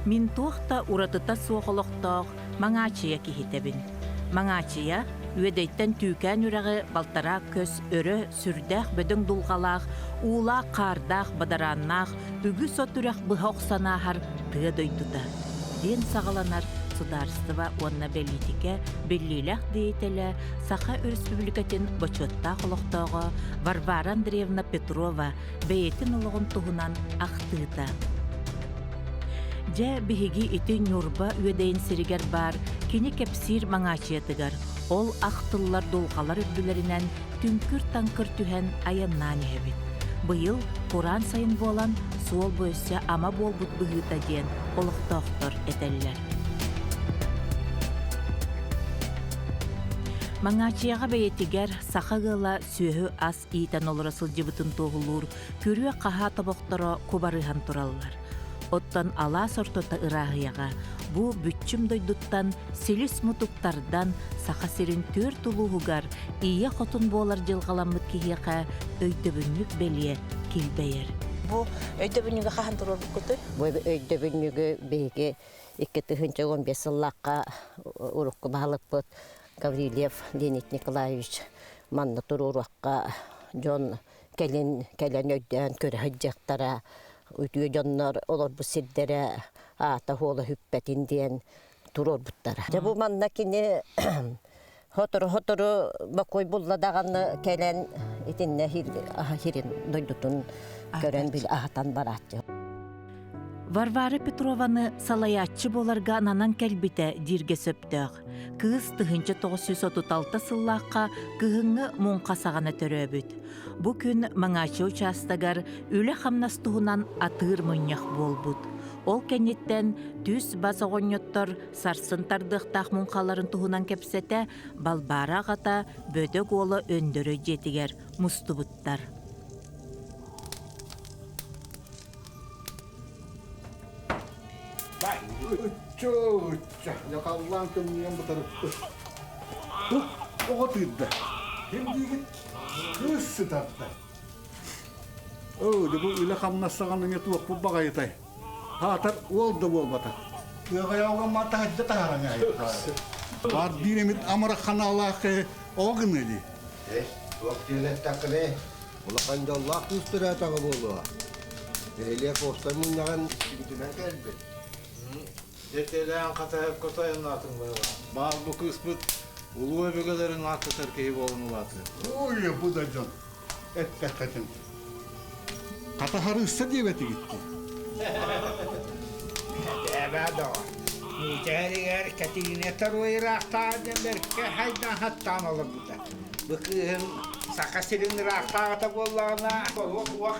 Мин туох да уратыта суох олохтоох Маҥаачыйа киһитэбин. Маҥаачыйа Үөдэйтэн Түүкээн үрэҕи балтараа көс өрө сүрдээх бөдөҥ дулҕалаах, уулаах-хаардаах, бадарааннаах үгүс от үрэх быһа охсон ааһар тыа дойдута, диэн саҕаланар судаарыстыба уонна бэлиитикэ биллиилээх деятелэ, Саха Өрөспүүбүлүкэтин бочуоттаах олохтооҕо Варвара Андреевна Петрова бэйэтин олоҕун туһунан ахтыыта. Дьэ, биһиги ити Ньурба Үөдэйин сиригэр баар кини кэпсиир Маҥаачыйатыгар ол ахтыллар дулҕалар үрдүлэринэн түҥкүр-таҥкыр түһэн айаннаан иһэбит. Быйыл кураан сайын буолан, суол бу өссө ама буолбут быһыыта диэн олохтоохтор этэллэр. Маҥаачыйаҕа бэйэтигэр саха ыала сүөһү-ас иитэн олоро сылдьыбытын туоһулуур күрүө-хаһаа тобохторо кубарыһан тураллар. Оттон алаас ортото ырааһыйаҕа бу бүччүм дойдуттан силис-мутук тардан Саха сирин түөрт улууһугар ийэ хотун буолар дьылҕаламмыт киһиэхэ өйдөбүнньүк бэлиэ килбэйэр. Бу өйдөбүнньүгү хаһан туруорбуккутуй? Бу өйдөбүнньүгү биһиги 2015 сыллаахха урукку баһылыкпыт Гаврильев Леонид Николаевич манна туруоруохха дьон кэлин кэлэн өйдөөн көрө сылдьыахтара, үтүө дьоннор олорбут сирдэрэ аата-суола сүппэтин диэн туруорбуттара. Дьэ бу манна кини сотору-сотору бокуой булла даҕаны кэлэн итиннэ сирин дойдутун көрөн били аһатан барааччы. Варвара Петрованы салайааччы буоларга ананан кэлбитэ дииргэ сөптөөх. Кыыс 1936 сыллаахха кыһыҥҥы муҥха саҕана төрөөбүт. Бу күн Маҥаачы учаастагар үлэ-хамнас туһунан атыыр мунньах буолбут. Ол кэнниттэн түс-бас оҕонньоттор сарсын тардыахтаах муҥхаларын туһунан кэпсэтэ Балбаара аҕата Бөдөк уола Өндөрөй дьиэтигэр мустубуттар. Ычча, дьахаллаан тымныйан бытарыппыт. Оҕо тыырда. Ким диигит? Кыыс сытарда. Оо, дьэ бу үлэ-хамнас саҕана эмиэ туохпут баҕайытай? Хаатар уол да буолбатах. Тыаҕайаҕа ма таһырдьа таһааран Баар биир эмит амарах ханаалаах киһи оҕо гыныа дии. Э, туох диэн эттэххиний? Улахан дьоллоох кыыс төрөөтөҕө буолуо. Нэһилиэк уопсай мунньаҕын истибитинэн кэлбит. Дьэ, хатыһыкка тойонноотуҥ быһыылаах. Баар бу кыыспыт улуу өбүгэлэрин ааттатар киһи буолан улаатыа. Ой, бу да дьон эттэххитин. Хатаһарыысса диэбэтигит дии. Эбээ доҕор, Миитэригэр Кэтириинэ торуой ыраахтааҕы диэн бэркэ хайдаан хаттаан олорбута. Бу кыыһын Саха сирин ыраахтааҕыта буоллаҕына, уох-уох.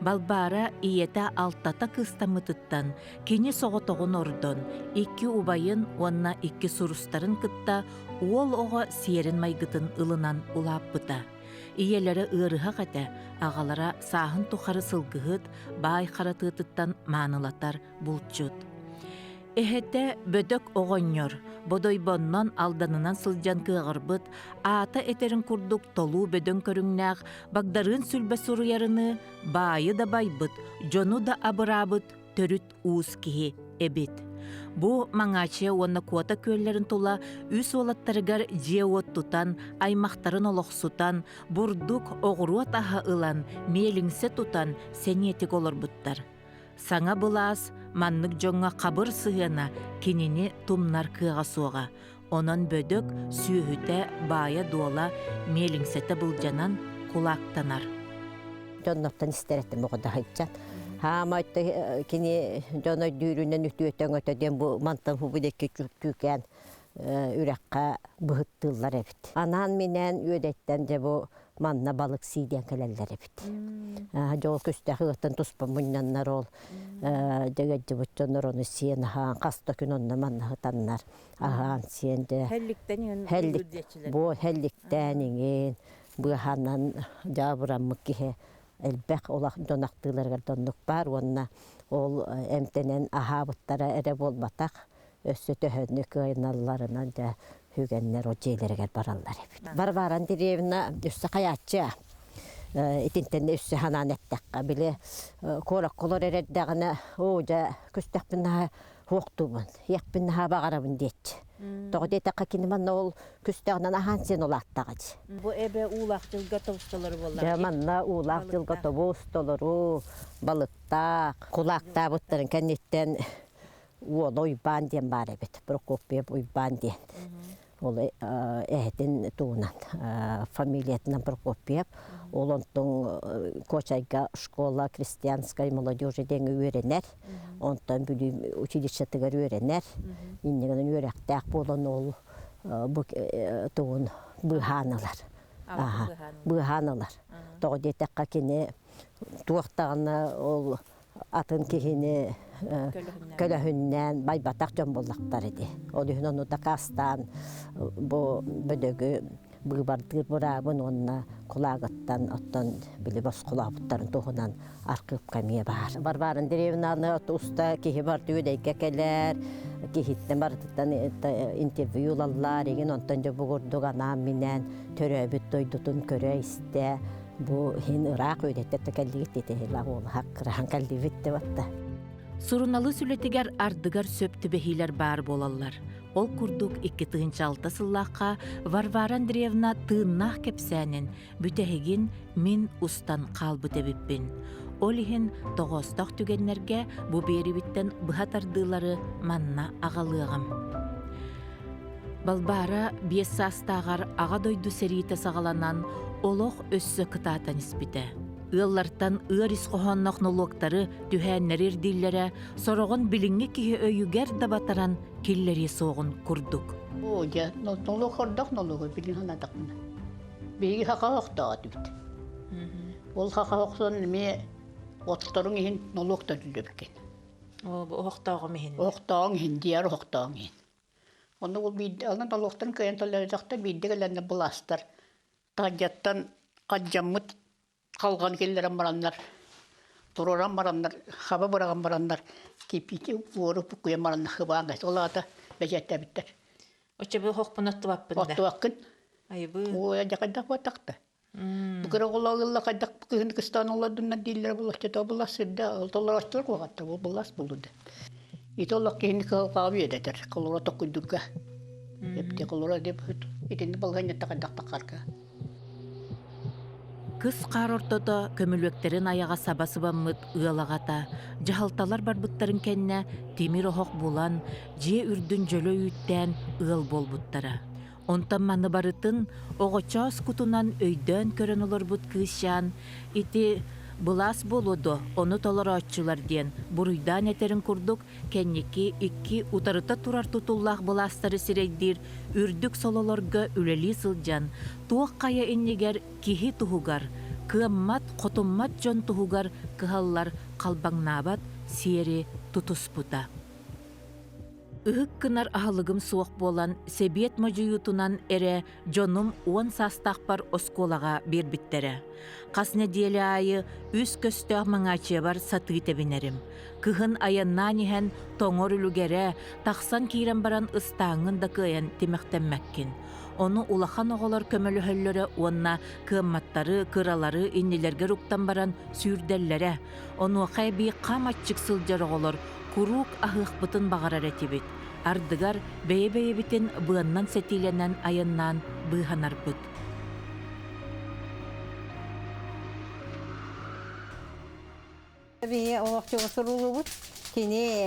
Балбаара ийэтэ алтата кыыстаммытыттан кини соҕотоҕун ордон, икки убайын уонна икки сурустарын кытта уол оҕо сиэрин-майгытын ылынан улааппыта. Ийэлэрэ ыарыһах этэ, аҕалара сааһын тухары сылгыһыт, баай хара тыатыттан маанылатар булчут. Эһэтэ Бөдөк оҕонньор, Бодойбоннон Алданынан сылдьан кыаҕырбыт, аата этэрин курдук толуу бөдөҥ көрүҥнээх Багдарыын Сүлбэ суруйарыныы баайы да байбыт, дьону да абыраабыт төрүт уус киһи эбит. Бу Маҥаачыйа уонна Куота күөллэрин тула үс уолаттарыгар дьиэ-уот тутан, аймахтарын олохсутан, бурдук, оҕуруот аһа ылан, миэлиҥсэ тутан сэниэтик олорбуттар. Саҥа былаас маннык дьоҥҥо хабыр сыһыана кинини тумнар кыаҕа суоҕа. Онон Бөдөк сүөһүтэ, баайа-дуола, миэлиҥсэтэ былдьанан кулаактанар. Дьоннортон истэр этим оҕо даһыччан. Хаама кини дьон өйдүүрүнэн үтүөтэ өҥөтө диэн бу мантан хубу диэки түүкээн үрэххэ быһыттыыллар эбит. Анаан-минээн үөдэттэн дьэ бу манна балык сии диэн кэлэллэр эбит. Дьол күстээх ыаттан туспа мунньаннар ол дьэгэрдьибит дьоннор ону сиэн аһаан хас да күн онно манна сытаннар аһаан сиэн дьэ Хелликтэн бу хелликтээн иҥин быаһанан дьаабыраммыт киһи элбэх олох дьон ахтыыларыгар да оннук баар уонна ол эмтэнэн аһаабыттара эрэ буолбатах өссө төһөннү кыайыналларынан дьэ үгэннэр ол дьиэлэригэр бараллар эбит. Варвара Андреевна өссө хайааччы. Итинтэн өссө санаан эттэххэ, били куоракка олор эрэрдэҕинэ, оо дьэ, күстэхпин наһаа хуохтуубун, иэхпин наһаа баҕарабын диэччи. Тоҕо диэтэххэ кини манна ол күстэҕинэн аһаан сиэн улааттаҕа дии. Бу эбэ уулаах дьылга тобус толору буоллаҕа Дьэ манна уулаах дьылга тобус толору, балыктаах, кулаактаабыттарын кэнниттэн уола Уйбаан диэн баар эбит, Прокопьев Уйбаан диэн. Ол эһэтин туһунан фамилиятынан Прокопьев. Ол онтон Кочайга школа крестьянской молодежи диэҥҥэ үөрэнэр. Онтон Бүлүү училищетыгар үөрэнэр. Иннигинэн үөрэхтээх буолан ол бу тугун быыһаан ылар. Быыһаан ылар. Тоҕо диэтэххэ кини туох даҕаны ол атын киһини көлөһүннээн байбатах дьон буоллахтар ити. Ол иһин ону дакаастаан бу бөдөгү быыбардыыр быраабын уонна кулаагыттан оттон били босхолообуттарын туһунан архыыпка эмиэ баар. Варвара Андреевнаны уста киһи барыта үөдэйгэ кэлэр, киһиттэн барытыттан интервью ылаллар, игин онтон дьэ бу курдук анаан-минээн төрөөбүт дойдутун көрө-истэ Бу иһин ыраах үөдэттэр да кэллигит диэтэ уолаһак кыраһан кэллибит деп атта. Суруналыыс үлэтигэр ардыгар сөп түбэһиилэр баар буолаллар. Ол курдук 2006 сыллаахха Варвара Андреевна тыыннаах кэпсээнин бүтэһигин мин устан хаалбыт эбиппин. Ол иһин тоҕоостоох түгэннэргэ бу биэрибиттэн быһа тардыылары манна аҕалыаҕым. Балбаара биэс саастааҕар Аҕа дойду сэриитэ саҕаланан, олох өссө кытаатан испитэ. Ыаллартан ыар ис хоһоонноох нолуоктары, түһээннэри ирдииллэрэ сороҕун билиҥҥи киһи өйүгэр да батаран киллэриэ суоҕун курдук. Оо, дьэ, нолуок хордох нолуогу билин санаатахпына. Биһиги хаха охтоотубут. Ол хаха охсон эмиэ отторуҥ иһин нолуок төлүллүбүккин. Оо, бу оһохтооҕум иһин. Оһохтооҕуҥ иһин, дьиэр оһохтооҕуҥ иһин. Онно ол биирдэ онон олохтон кыайан төлөөтөхтөр биирдэ кэлэннэр былаастар таһырдьаттан алдьаммыт халҕан киллэрэн бараннар туруоран бараннар хаба быраҕан бараннар кирпииччэ уору буккуйан бараннар хыбаан ол аата бэчээттээбиттэр. Оччо бу оһохпун оттубаппын да. Оттубаккын. Айыбыы. Уойа дьэ хайдах буотахта. Бу кыра оҕолор хайдах кыһын кыстаан олордуннар дииллэрэ булаччата булас сирдэ толорооччулар куоҕатта бу булас булуда. Ити олох киһини кыһалҕаҕа үөдэтэр, холоро токкуйдурга. Эпти холоро деп итинни балаһыанньатта хайдах тахарга. Кыс хаар ортото көмүлүөктэрин айаҕа саба сыбаммыт ыал аҕата, дьаһалталар барбыттарын кэннэ тимир оһох булан, дьиэ үрдүн дьөлө үүттээн ыал буолбуттара. Онтон маны барытын оҕочоос кутунан өйдөөн көрөн олорбут кыысчаан ити былаас буолуо дуо, ону толорооччулар диэн буруйдаан этэрин курдук кэнники икки утарыта турар тутуллаах былаастары сирэйдиир үрдүк сололорго үлэлии сылдьан туох хайа иннигэр киһи туһугар, кыаммат, хотуммат дьон туһугар кыһаллар халбаҥнаабат сиэри тутуспута. Ыһык гынар аһылыгым суох буолан, сэбиэт модьуйуутунан эрэ дьонум уон саастаахпар оскуолаҕа биэрбиттэрэ. Хас нэдиэлэ аайы үс көстөөх Маҥаачыйабар сатыы тэбинэрим. Кыһын айаннаан иһэн тоҥор үлүгэрэ, тахсан киирэн баран ыстааҥҥын да кыайан тимэхтэммэккин. Ону улахан оҕолор көмөлөһөллөрө уонна кыамматтары, кыралары иннилэргэр уктан баран сүүрдэллэрэ. Онуоха эбии хам аччык сылдьар оҕолор куруук аһыахпытын баҕарар этибит, ардыгар бэйэ-бэйэбитин быаннан сэтиилэнэн айаннаан быыһанарбыт. Биһи олохчуга сурулубут. Кини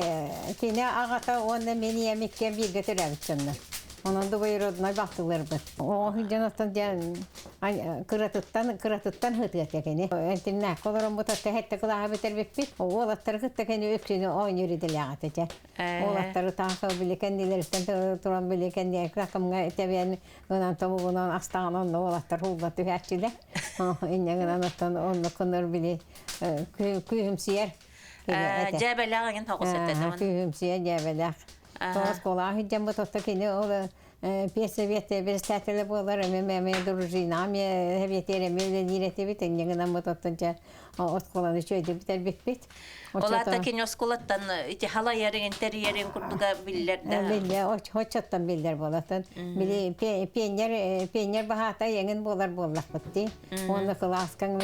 кини аҕата уонна мин ийэм иккиэн бииргэ төрөөбүт дьоннор. Онон двоюродной балтыларбыт. Оҕо сылдьан оттон диэн кыратыттан кыратыттан сытыа этэ кини. Интернакка олороммут отто сэттэ кылааһы бүтэрбиппит. Уолаттары кытта кини үксүнү оонньуур идэлээх этэ дьэ. Уолаттары таах били кэннилэриттэн туран били кэннигэ такымҥа тэбиэн гынан тобугунан астаҕын онно уолаттар уулга түһээччилэр. Инньэ гынан оттон оннук гынар били күүһүмсүйэр Дьээбэлээх эҥин соҕус этэ. Күүһүмсүйэр дьээбэлээх. Оскуолаҕа сылдьаммыт отто кини ол. Пиэсэбиэт председателэ буолар, эми эми дружина эми эбиэтиэр эми үлэлиир этибит, инньэ гынан оттон дьэ оскуоланы үчүгэйдик бүтэрбиппит. Ол аата кини оскуолаттан ити халайарын, тэрийэрин курдуга биллэр да. Биллэр, оччоттон биллэр буолатын. Били пионер пионер баһаата эҥин буолар буоллахпыт дии. Уонна кылааскаҥ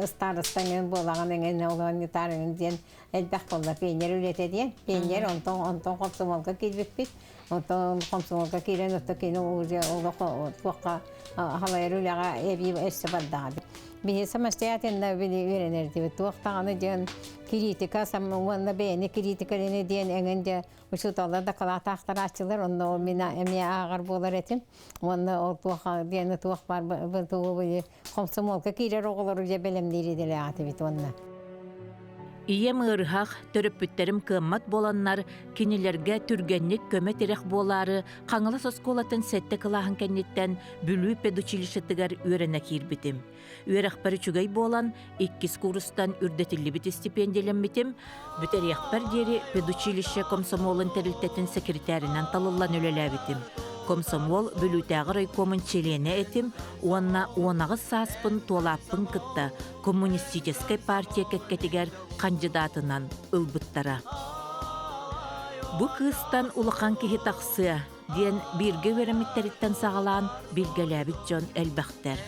ыстаарыстаҥ эҥин буолаҕын эҥин олоон гитар эҥин диэн элбэх буолла пионер үлэтэ диэн. Пионер онтон онтон хомсомолго киирбиппит. Онтон хомсомолго киирэн отто кини уже олох туохха халайар үлэҕэ эбии өссө бардаҕа. Биһи самостоятельно били үөрэнэрдибит. Туох даҕаны диэн критика уонна бэйэни критикалини диэн эҥин дьэ учууталлар дакылаатаахтарааччылар онно мин эмиэ ааҕар буолар этим. Уонна ол туох диэни туох баар тугу хомсомуолка киирэр оҕолору дьэ бэлэмниир идэлээх этибит уонна. Ийэм ыарыһах, төрөппүттэрим кыаммат буоланнар, кинилэргэ түргэнник көмө-тирэх буолаары Хаҥалас оскуолатын сэттэ кылааһын кэнниттэн Бүлүү педучилищетыгар үөрэнэ киирбитим. Үөрэхпэр үчүгэй буолан, иккис куурустан үрдэтиллибит истипиэндьийэлэммитим, бүтэриэхпэр диэри педучилище комсомолун тэрилтэтин сэкиритээринэн талыллан үлэлээбитим. Комсомол Бүлүүтээҕи райкомун чилиэнэ этим уонна 18 сааспын туолааппын кытта Коммунистическай партия кэккэтигэр хандьыдаатынан ылбыттара. Бу кыыстан улахан киһи тахсыа диэн бииргэ үөрэммиттэриттэн саҕалаан билгэлээбит дьон элбэхтэр.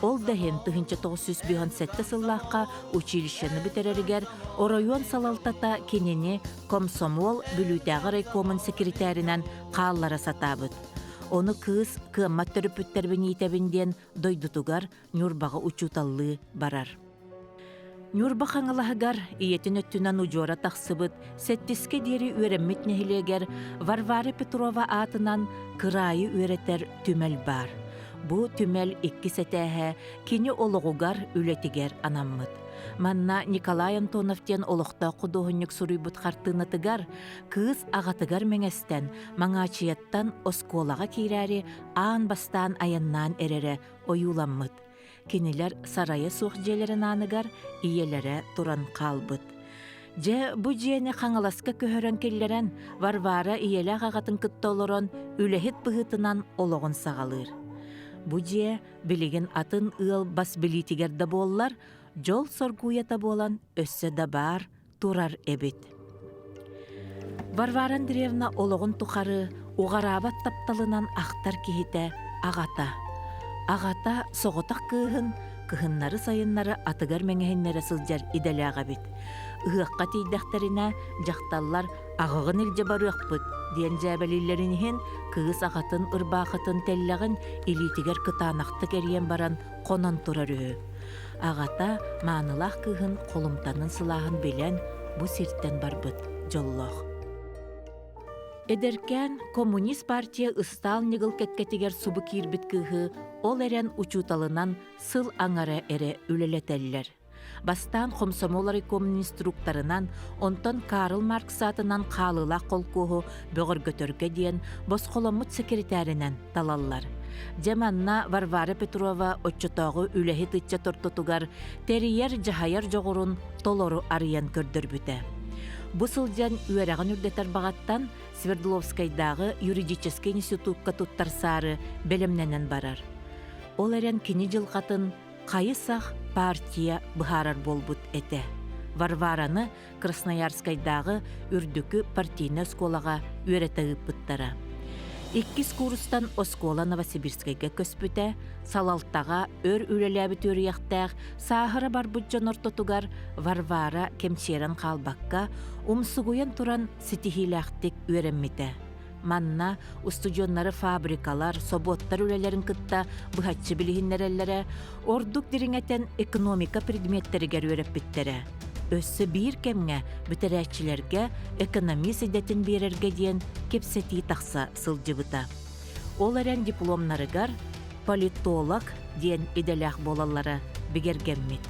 Ол да иһин 1957 сыллаахха училищены бүтэрэригэр оройуон салалтата кинини комсомол Бүлүүтээҕи райкомун секретарынан хааллара сатаабыт. Ону кыыс кыаммат төрөппүттэрбин иитэбин диэн дойдутугар Ньурбаҕа учууталлыы барар. Ньурба Хаҥалаһыгар ийэтин өттүнэн удьуора тахсыбыт сэттискэ диэри үөрэммит нэһилиэгэр Варвара Петрова аатынан кыраайы үөрэтэр түмэл баар. Бу түмэл иккис этээһэ кини олоҕугар, үлэтигэр анаммыт. Манна Николай Антонов диэн олохтоох худуоһунньук суруйбут хартыынатыгар кыыс аҕатыгар мэҥэстэн Маҥаачыйаттан оскуолаҕа киирээри аан бастаан айаннаан эрэрэ ойууламмыт. Кинилэр сарайа суох дьиэлэрин ааныгар ийэлэрэ туран хаалбыт. Дьэ, бу дьиэни Хаҥаласка көһөрөн киллэрэн, Варвара ийэлээх аҕатын кытта олорон, үлэһит быһыытынан олоҕун саҕалыыр. Бу дьиэ билигин атын ыал бас билиитигэр да буоллар, дьол соргуйата буолан өссө да баар, турар эбит. Варвара Андреевна олоҕун тухары уҕараабат тапталынан ахтар киһитэ аҕата. Аҕата соҕотох кыыһын кыһыннары-сайыннары атыгар мэҥэһиннэрэ сылдьар идэлээх эбит. Ыһыахха тиийдэхтэринэ дьахталлар аҕаҕын илдьэ барыахпыт диэн дьээбэлииллэрин иһин кыыс аҕатын ырбаахытын тэллэҕин илиитигэр кытаанахтык эрийэн баран хонон турар үһү. Аҕата маанылаах кыыһын холумтанын сылааһын билэн, бу сиртэн барбыт дьоллоох. Эдэркээн коммунист партия ыстаал ньыгыл кэккэтигэр субу киирбит кыыһы ол эрэн учууталынан сыл аҥара эрэ үлэлэтэллэр. Бастаан хомсомуол райкомун инструкторынан, онтон Карл Маркс аатынан хаалыылаах холкуоһу бөҕөргөтөргө диэн босхоломмут сэкиритээринэн талаллар. Дьэ манна Варвара Петрова оччотооҕу үлэһит ыччат ортотугар тэрийэр-дьаһайар дьоҕурун толору арыйан көрдөрбүтэ. Бу сылдьан үөрэҕин үрдэтэр баҕаттан Свердловскайдааҕы юридическай институкка туттарсаары бэлэмнэнэн барар. Ол эрэн кини дьылҕатын хайы-сах партия быһаарар буолбут этэ. Варвараны Красноярскайдааҕы үрдүкү партийнай оскуолаҕа үөрэтэ ыыппыттара. Иккис куурустан оскуола Новосибирскайга көспүтэ, салалтаҕа өр үлэлээбит үөрүйэхтээх, сааһыра барбыт дьон ортотугар Варвара кэмчиэрэн хаалбакка, умсугуйан туран ситиһиилээхтик үөрэммитэ. Манна устудьуоннары фабрикалар, собуоттар үлэлэрин кытта быһаччы билиһиннэрэллэрэ, ордук дириҥэтэн экономика предметтэригэр үөрэппиттэрэ. Өссө биир кэмҥэ бүтэрээччилэргэ экономист идэтин биэрэргэ диэн кэпсэтии тахса сылдьыбыта. Ол эрэн дипломнарыгар политолог диэн идэлээх буолаллара бигэргэммит.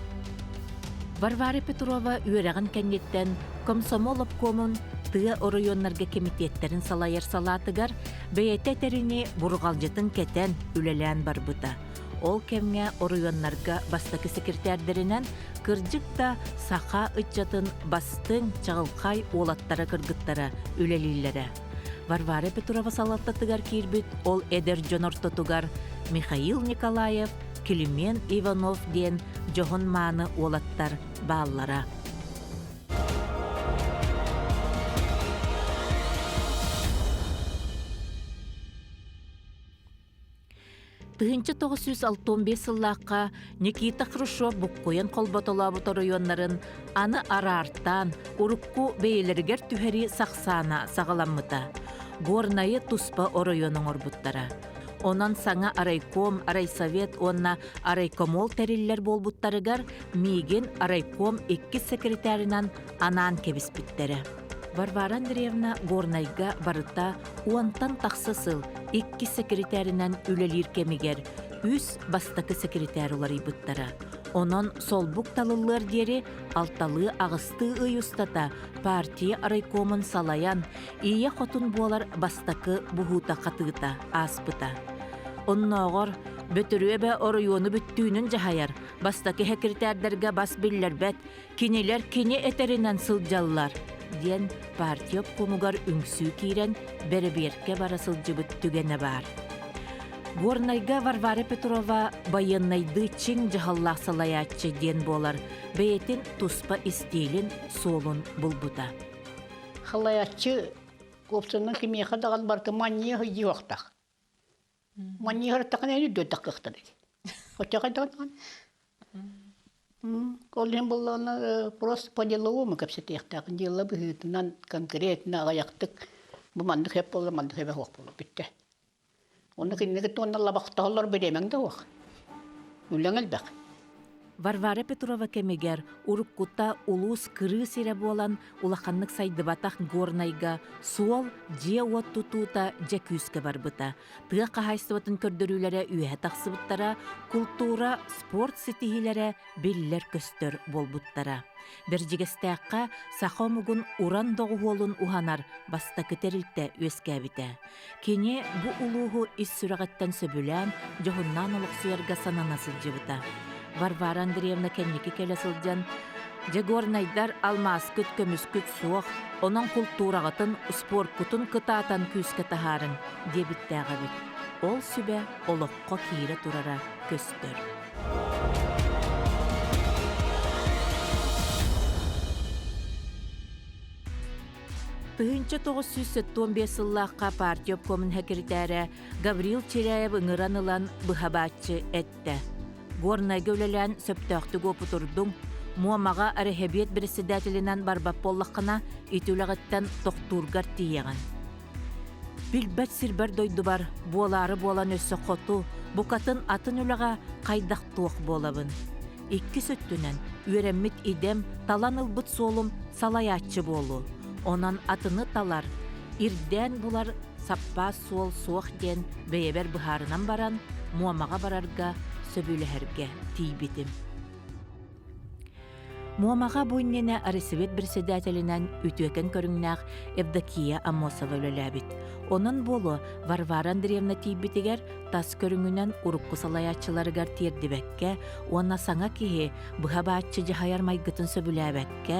Варвара Петрова үөрэҕин кэнниттэн комсомол обкомун тыа оройуоннарга кэмитиэттэрин салайар салаатыгар бэйэтэ этэринии бурҕалдьытын кэтэн үлэлээн барбыта. Ол кэмҥэ оройуоннарга бастакы секретарьдэринэн кырдьык да саха ыччатын бастыҥ, чаҕылхай уолаттара-кыргыттара үлэлииллэрэ. Варвара Петрова салалтатыгар киирбит ол эдэр дьон ортотугар Михаил Николаев, Климент Иванов диэн дьоһун-мааны уолаттар бааллара. 1965 сыллаахха Никита Хрущев буккуйан холботолообут оройуоннарын аны араартаан урукку бэйэлэригэр түһэрии сахсаана саҕаламмыта. Горнайы туспа оройуон оҥорбуттара. Онон саҥа райком, райсовет уонна райкомол тэриллэр буолбуттарыгар миигин райком иккис секретарынан анаан кэбиспиттэрэ. Варвара Андреевна Горнайга барыта уонтан тахса сыл иккис секретарынан үлэлиир кэмигэр үс бастакы секретарь уларыйбыттара. Онон солбук талыллыар диэри алталыы аҕыстыы ый устата партия райкомун салайан, ийэ хотун буолар бастакы буһуута-хатыыта ааспыта. Оннооҕор Бөтүрүөбэ оройуону бүттүүнүн дьаһайар, бастакы секретардарга бас биллэрбэт, кинилэр кини этэринэн сылдьаллар диэн партия обкомугар үҥсүү киирэн бэрэбиэркэ бара сылдьыбыт түгэнэ баар. Горнайга Варвара Петрова байыаннайдыы чиҥ дьаһаллаах салайааччы диэн буолар бэйэтин туспа истиилин суолун булбута. Халайааччы уопсанан кимиэхэ даҕаны барыта манньыйа сылдьыахтаах. Манньыйа сырыттаххына үрдүөттэх кыахтар эти. Оччоҕо даҕаны Ол иһин буоллаҕына просто по-деловому кэпсэтиэхтээх. Дьыала быһыытынан конкретно аҕыйахтык бу маннык сөп буолла, маннык сөбө суох буолла бүттэ. Онно кинини кытта уонна лабахтаһаллар бириэмэҥ да суох. Үлэҥ элбэх. Варвара Петрова кэмигэр уруккута улуус кырыы сирэ буолан улаханнык сайдыбатах Горнайга суол, дьиэ-уот тутуута дьэ күүскэ барбыта. Тыа хаһаайыстыбатын көрдөрүүлэрэ үөһэ тахсыбыттара, култуура, спорт ситиһиилэрэ биллэр-көстөр буолбуттара. Бэрдьигэстээххэ саха омугун уран доҕуһуолун уһанар бастакы тэрилтэ үөскээбитэ. Кини бу улууһу ис сүрэҕиттэн сөбүлээн, дьоһуннаан олохсуйарга санана сылдьыбыта. Варвара Андреевна кэнники кэлэ сылдьан, «Дьэ, горнайдар алмааскыт, көмүскүт суох, онон култуураҕытын, споркутун кытаатан күүскэ таһаарыҥ» диэбиттээх эбит. Ол сүбэ олоххо киирэ турара көстөр. 1975 сыллаахха партия обкомун сэкиритээрэ Гаврил Чиряев ыҥыран ылан быһабааччы эттэ. Горнайга үлэлээн сөптөөхтүк уопутурдуҥ, Муомаҕа Эрэһэбиэт председателинэн барбат буоллаххына, ити үлэҕиттэн тохтуургар тиийэҕин. Билбэт сирбэр дойдубар буолаары буолан өссө хоту, букатын атын үлэҕэ хайдах туох буолабын. Иккис өттүнэн, үөрэммит идэм, талан ылбыт суолум салайааччы буолуу. Онон атыны талар, ирдээн булар саппаас суол суох диэн бэйэбэр быһаарынан баран, Муомаҕа барарга сөбүлэһэргэ тиийбитим. Муомаҕа бу иннинэ Арысовет председателинэн үтүөкэн көрүҥнээх Евдокия Аммосова үлэлээбит. Онон буолуо Варвара Андреевна тиийбитигэр тас көрүҥүнэн урукку салайааччыларыгар тиэрдибэккэ уонна саҥа киһи быһа бааччы дьаһайар майгытын сөбүлээбэккэ,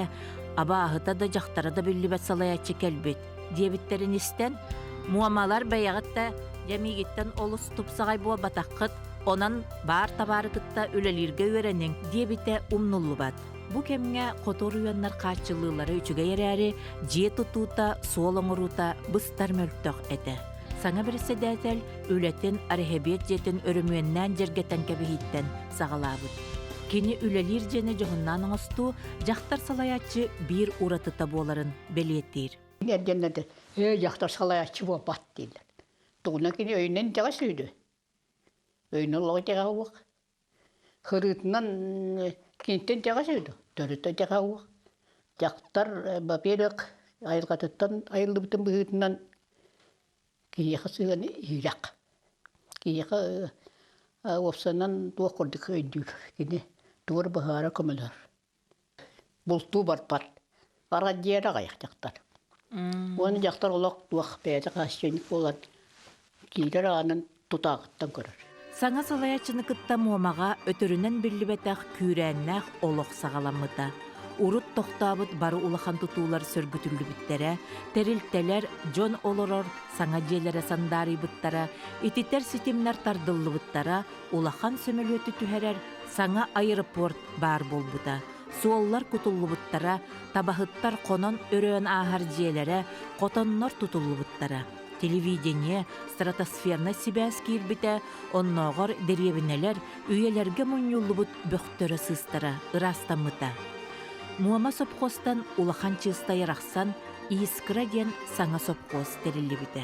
абааһыта да дьахтара да биллибэт салайааччы кэлбит диэбиттэрин истэн, Муомалар бэйэҕит да дьэ миигиттэн олус тупсаҕай буолбатаххыт, онон баар табаары кытта үлэлииргэ үөрэниҥ диэбитэ умнуллубат. Бу кэмҥэ хоту оройуоннар хааччыллыылара үчүгэй эрээри, дьиэ тутуута, суол оҥоруута быстар мөлтөх этэ. Саҥа бэрэссэдээтэл үлэтин Арэһэбиэт дьиэтин өрөмүөннээн дьэргэтэн кэбиһииттэн саҕалаабыт. Кини үлэлиир дьиэни дьоһуннаан оҥостуу дьахтар салайааччы биир уратыта буоларын бэлиэтиир. Эрдэннэрдэ ээ дьахтар салайааччы буолбат дииллэр. Тугунан кини өйүнэн итэҕэс үһү Өйүнэн олох итэҕэ уох. Хырыытынан киниттэн итэҕэс үһү төрүт итэҕэ уох. Дьахтар, во-первых, айылҕатыттан айыллыбытын быһыытынан киһиэхэ сыһыаны иһирэх. Киһиэхэ уопсайынан туох курдук өйдүүр кини тугу эрэ быһаара көмөлөһөр. Бултуу барбат. Арадьыйара аҕыйах дьахтар. Уонна дьахтар олох туох бэйэтэ хаһаайственник буолан киирэр аанын тутааҕыттан көрөр. Саҥа салайааччыны кытта Муомаҕа өтөрүнэн биллибэтэх күүрээннээх олох саҕаламмыта. Урут тохтообут бары улахан тутуулар сөргүтүллүбүттэрэ, тэрилтэлэр, дьон олорор саҥа дьиэлэрэ сандаарыйбыттара, ититэр ситимнэр тардыллыбыттара, улахан сөмөлүөтү түһэрэр саҥа аэропорт баар буолбута. Суоллар кутуллубуттара, табаһыттар хонон-өрөөн ааһар дьиэлэрэ, хотоннор тутуллубуттара. Телевидение, стратосфернай сибээс киирбитэ, оннооҕор дэриэбинэлэр үйэлэргэ мунньуллубут бөхтөрө-сыыстара ыраастаммыта. Муома сопхуостан улахан чыыстай арахсан, Искра диэн саҥа сопхуос тэриллибитэ.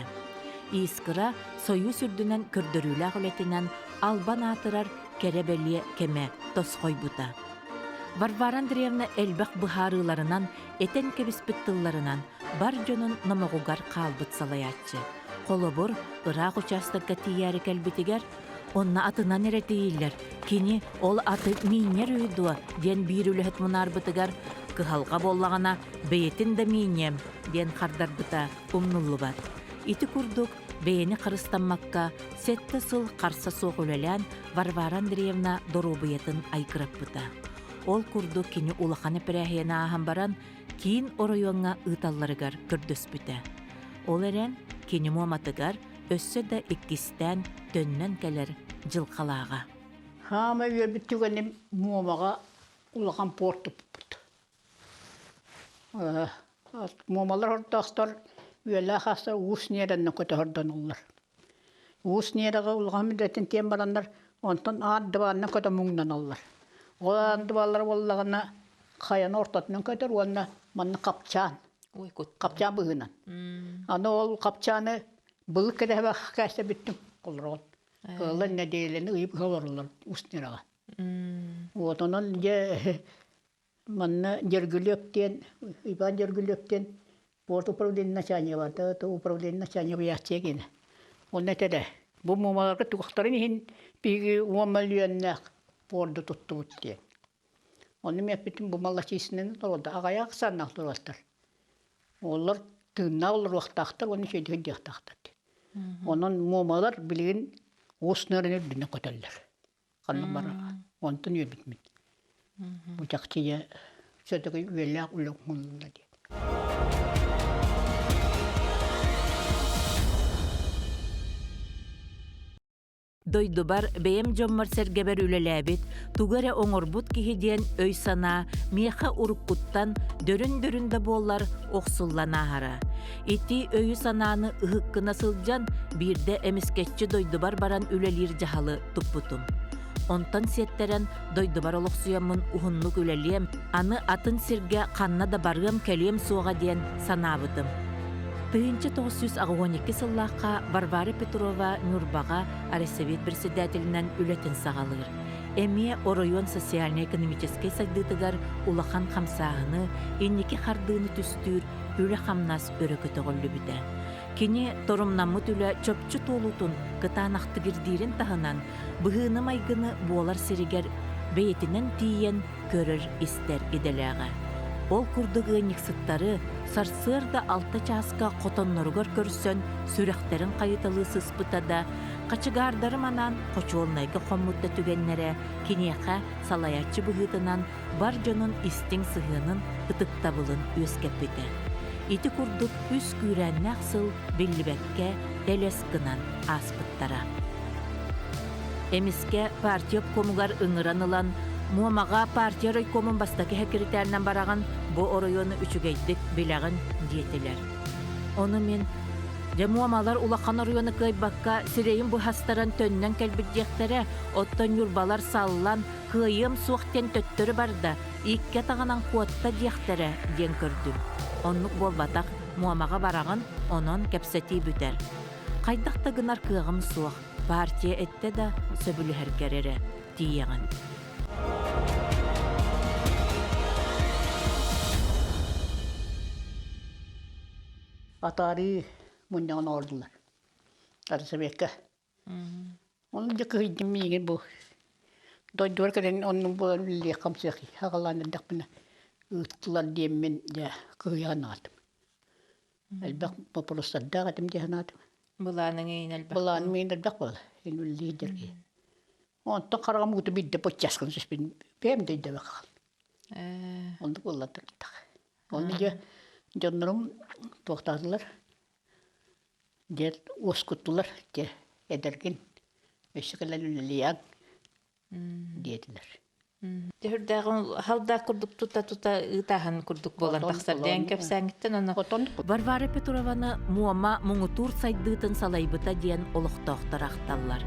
Искра Сойуус үрдүнэн көрдөрүүлээх үлэтинэн албан аатырар кэрэ-бэлиэ кэмэ тосхойбута. Варвара Андреевна элбэх быһаарыыларынан, этэн кэбиспит тылларынан бар дьонун номоҕугар хаалбыт салайааччы. Холобур, ыраах учаастакка тиийээри кэлбитигэр Онно атынан эрэ тиийиллэр, кини ол аты миинньэр үһү дуо диэн биир үлэһит мунаарбытыгар, кыһалҕа буоллаҕына бэйэтин да миинньиэм диэн хардарбыта умнуллубат. Ити курдук бэйэни харыстаммакка сэттэ сыл харса суох үлэлээн Варвара Андреевна доруобуйатын айгыраппыта. Ол курдук кини улахан эпэрээһийэни ааһан баран киин оройуоҥҥа ыыталларыгар көрдөспүтэ. Ол эрэн кини муоматыгар өссө да иккистээн төннөн кэлэр дьылҕалааҕа. Хаама үөрбүт түгэним Муомаҕа улахан порт туппут. Муомалар ордоохтор үөлээх аастар Уус Ньиэрэннэ көтөһөрдоноллор. Уус Ньиэрэҕэ улахан үлэтин тиэн бараннар, онтон аат дыбаанна көтө муҥнаналлар. Ол аат дыбааллара буоллаҕына хайаны ортотунан көтөр уонна манна хапчаан Хапчаан быһыынан. Аны ол хапчааны былык кэтэһэбэх кээстэ бүттүм олорон. Кыаллар нэдиэлэни ыйып олороллор Устнераҕа. Вот онон дьэ манна Дергүлүөп диэн Иван Дергүлүөп диэн порт управление начальнига бар да управление начальнига буйааччыга киинэ. Онно этэрэ бу муомаларга тугахтарын иһин биһиги уон мөлүйүөннээх порду туттубут диэн. Онно мин эппитим бу маллачиисинэн олордо аҕыйах ахсааннаах туруостар. Олор тыыннаах олоруохтаахтар уонна үчүгэйдик сылдьыахтаахтар диэн. Онон муомалар билигин уус нарын үрдүнэн көтөллөр. Ханна барар. Онтон үөрбүтүм. Бу чахчы дьэ все-таки үөлээх үлэ оҥоһулунна диэн. Дойдубар бэйэм дьоммор-сэргэбэр үлэлээбит, тугу эрэ оҥорбут киһи диэн өй-санаа миэхэ уруккуттан дөрүн-дөрүн да буоллар охсуллан ааһара. Ити өйү-санааны ыһыккына сылдьан, биирдэ эмискэччи дойдубар баран үлэлиир дьаһалы туппутум. Онтон сиэттэрэн дойдубар олохсуйаммын уһуннук үлэлиэм, аны атын сиргэ ханна да барыам-кэлиэм суоҕа диэн санаабытым. 1982 сыллаахха Варвара Петрова Ньурбаҕа Райсовет председателинэн үлэтин саҕалыыр. Эмиэ оройуон социально-экономическай сайдыытыгар улахан хамсааһыны, инники хардыыны түстүүр үлэ-хамнас өрө көтөҕүллүбүтэ. Кини торумнаммыт үлэ чопчу туолуутун кытаанахтык ирдиирин таһынан, быһыыны-майгыны буолар сиригэр бэйэтинэн тиийэн көрөр-истэр идэлээҕэ. Ол курдук ыанньыксыттары сарсыарда алта чааска хотонноругар көрсөн сүрэхтэрин хайыталыы сыспыта да, хачыгаардары манаан хочуолунайга хоммут да түгэннэрэ киниэхэ салайааччы быһыытынан бар дьонун истиҥ сыһыанын, ытыктабылын үөскэппитэ. Ити курдук үс күүрээннээх сыл биллибэккэ элэс гынан ааспыттара. Эмискэ партия обкомугар ыҥыран ылан, Муомаҕа партия райкомун бастакы сэкиритээринэн бараҕын, бу оройуону үчүгэйдик билэҕин диэтилэр. Ону мин Дьэ Муомалар улахан оройуону кыайбакка сирэйин быһастаран төннөн кэлбит диэхтэрэ, оттон ньурбалар саллан, кыайыам суох диэн төттөрү барда, икки атаҕынан куотта диэхтэрэ диэн көрдүм. Оннук буолбатах, Муомаҕа бараҕын, онон кэпсэтии бүтэр. Хайдах да гынар кыаҕым суох, партия эттэ да, сөбүлэһэргэр эрэ тиийэҕин. Атаарыы мунньаҕын оҥордулар. Арсовекка. Онно дьэ кыһыйдым миигин бу. Дойдубар кэлэн оннук буолан үлэлиэх-хамсыах аҕалаан эрдэхпинэ ыыттылар диэммин дьэ кыһыйан аҕалтым. Элбэх боппуруостардаах этим дии санаатым. Былааныҥ иин элбэх. Былааным иин элбэх буолла. Ин үлэлиир дьэрги. Онтон хараҕым ууту биирдэ боччаскын түспүн бэйэм да өйдөөбөккө. Оннук буолла туртах. Онно дьэ дьоннорум туохтаатылар, дьэ уоскуттулар, дьэ эдэргин өссө кэлэн үлэлиэҥ диэтилэр. Түһүрдээҕин халдаах курдук тута-тута ыытааһын курдук буолан тахсар диэн кэпсээҥҥиттэн ону Варвара Петрованы Муома муҥутуур сайдыытын салайбыта диэн олохтоохтор ахталлар.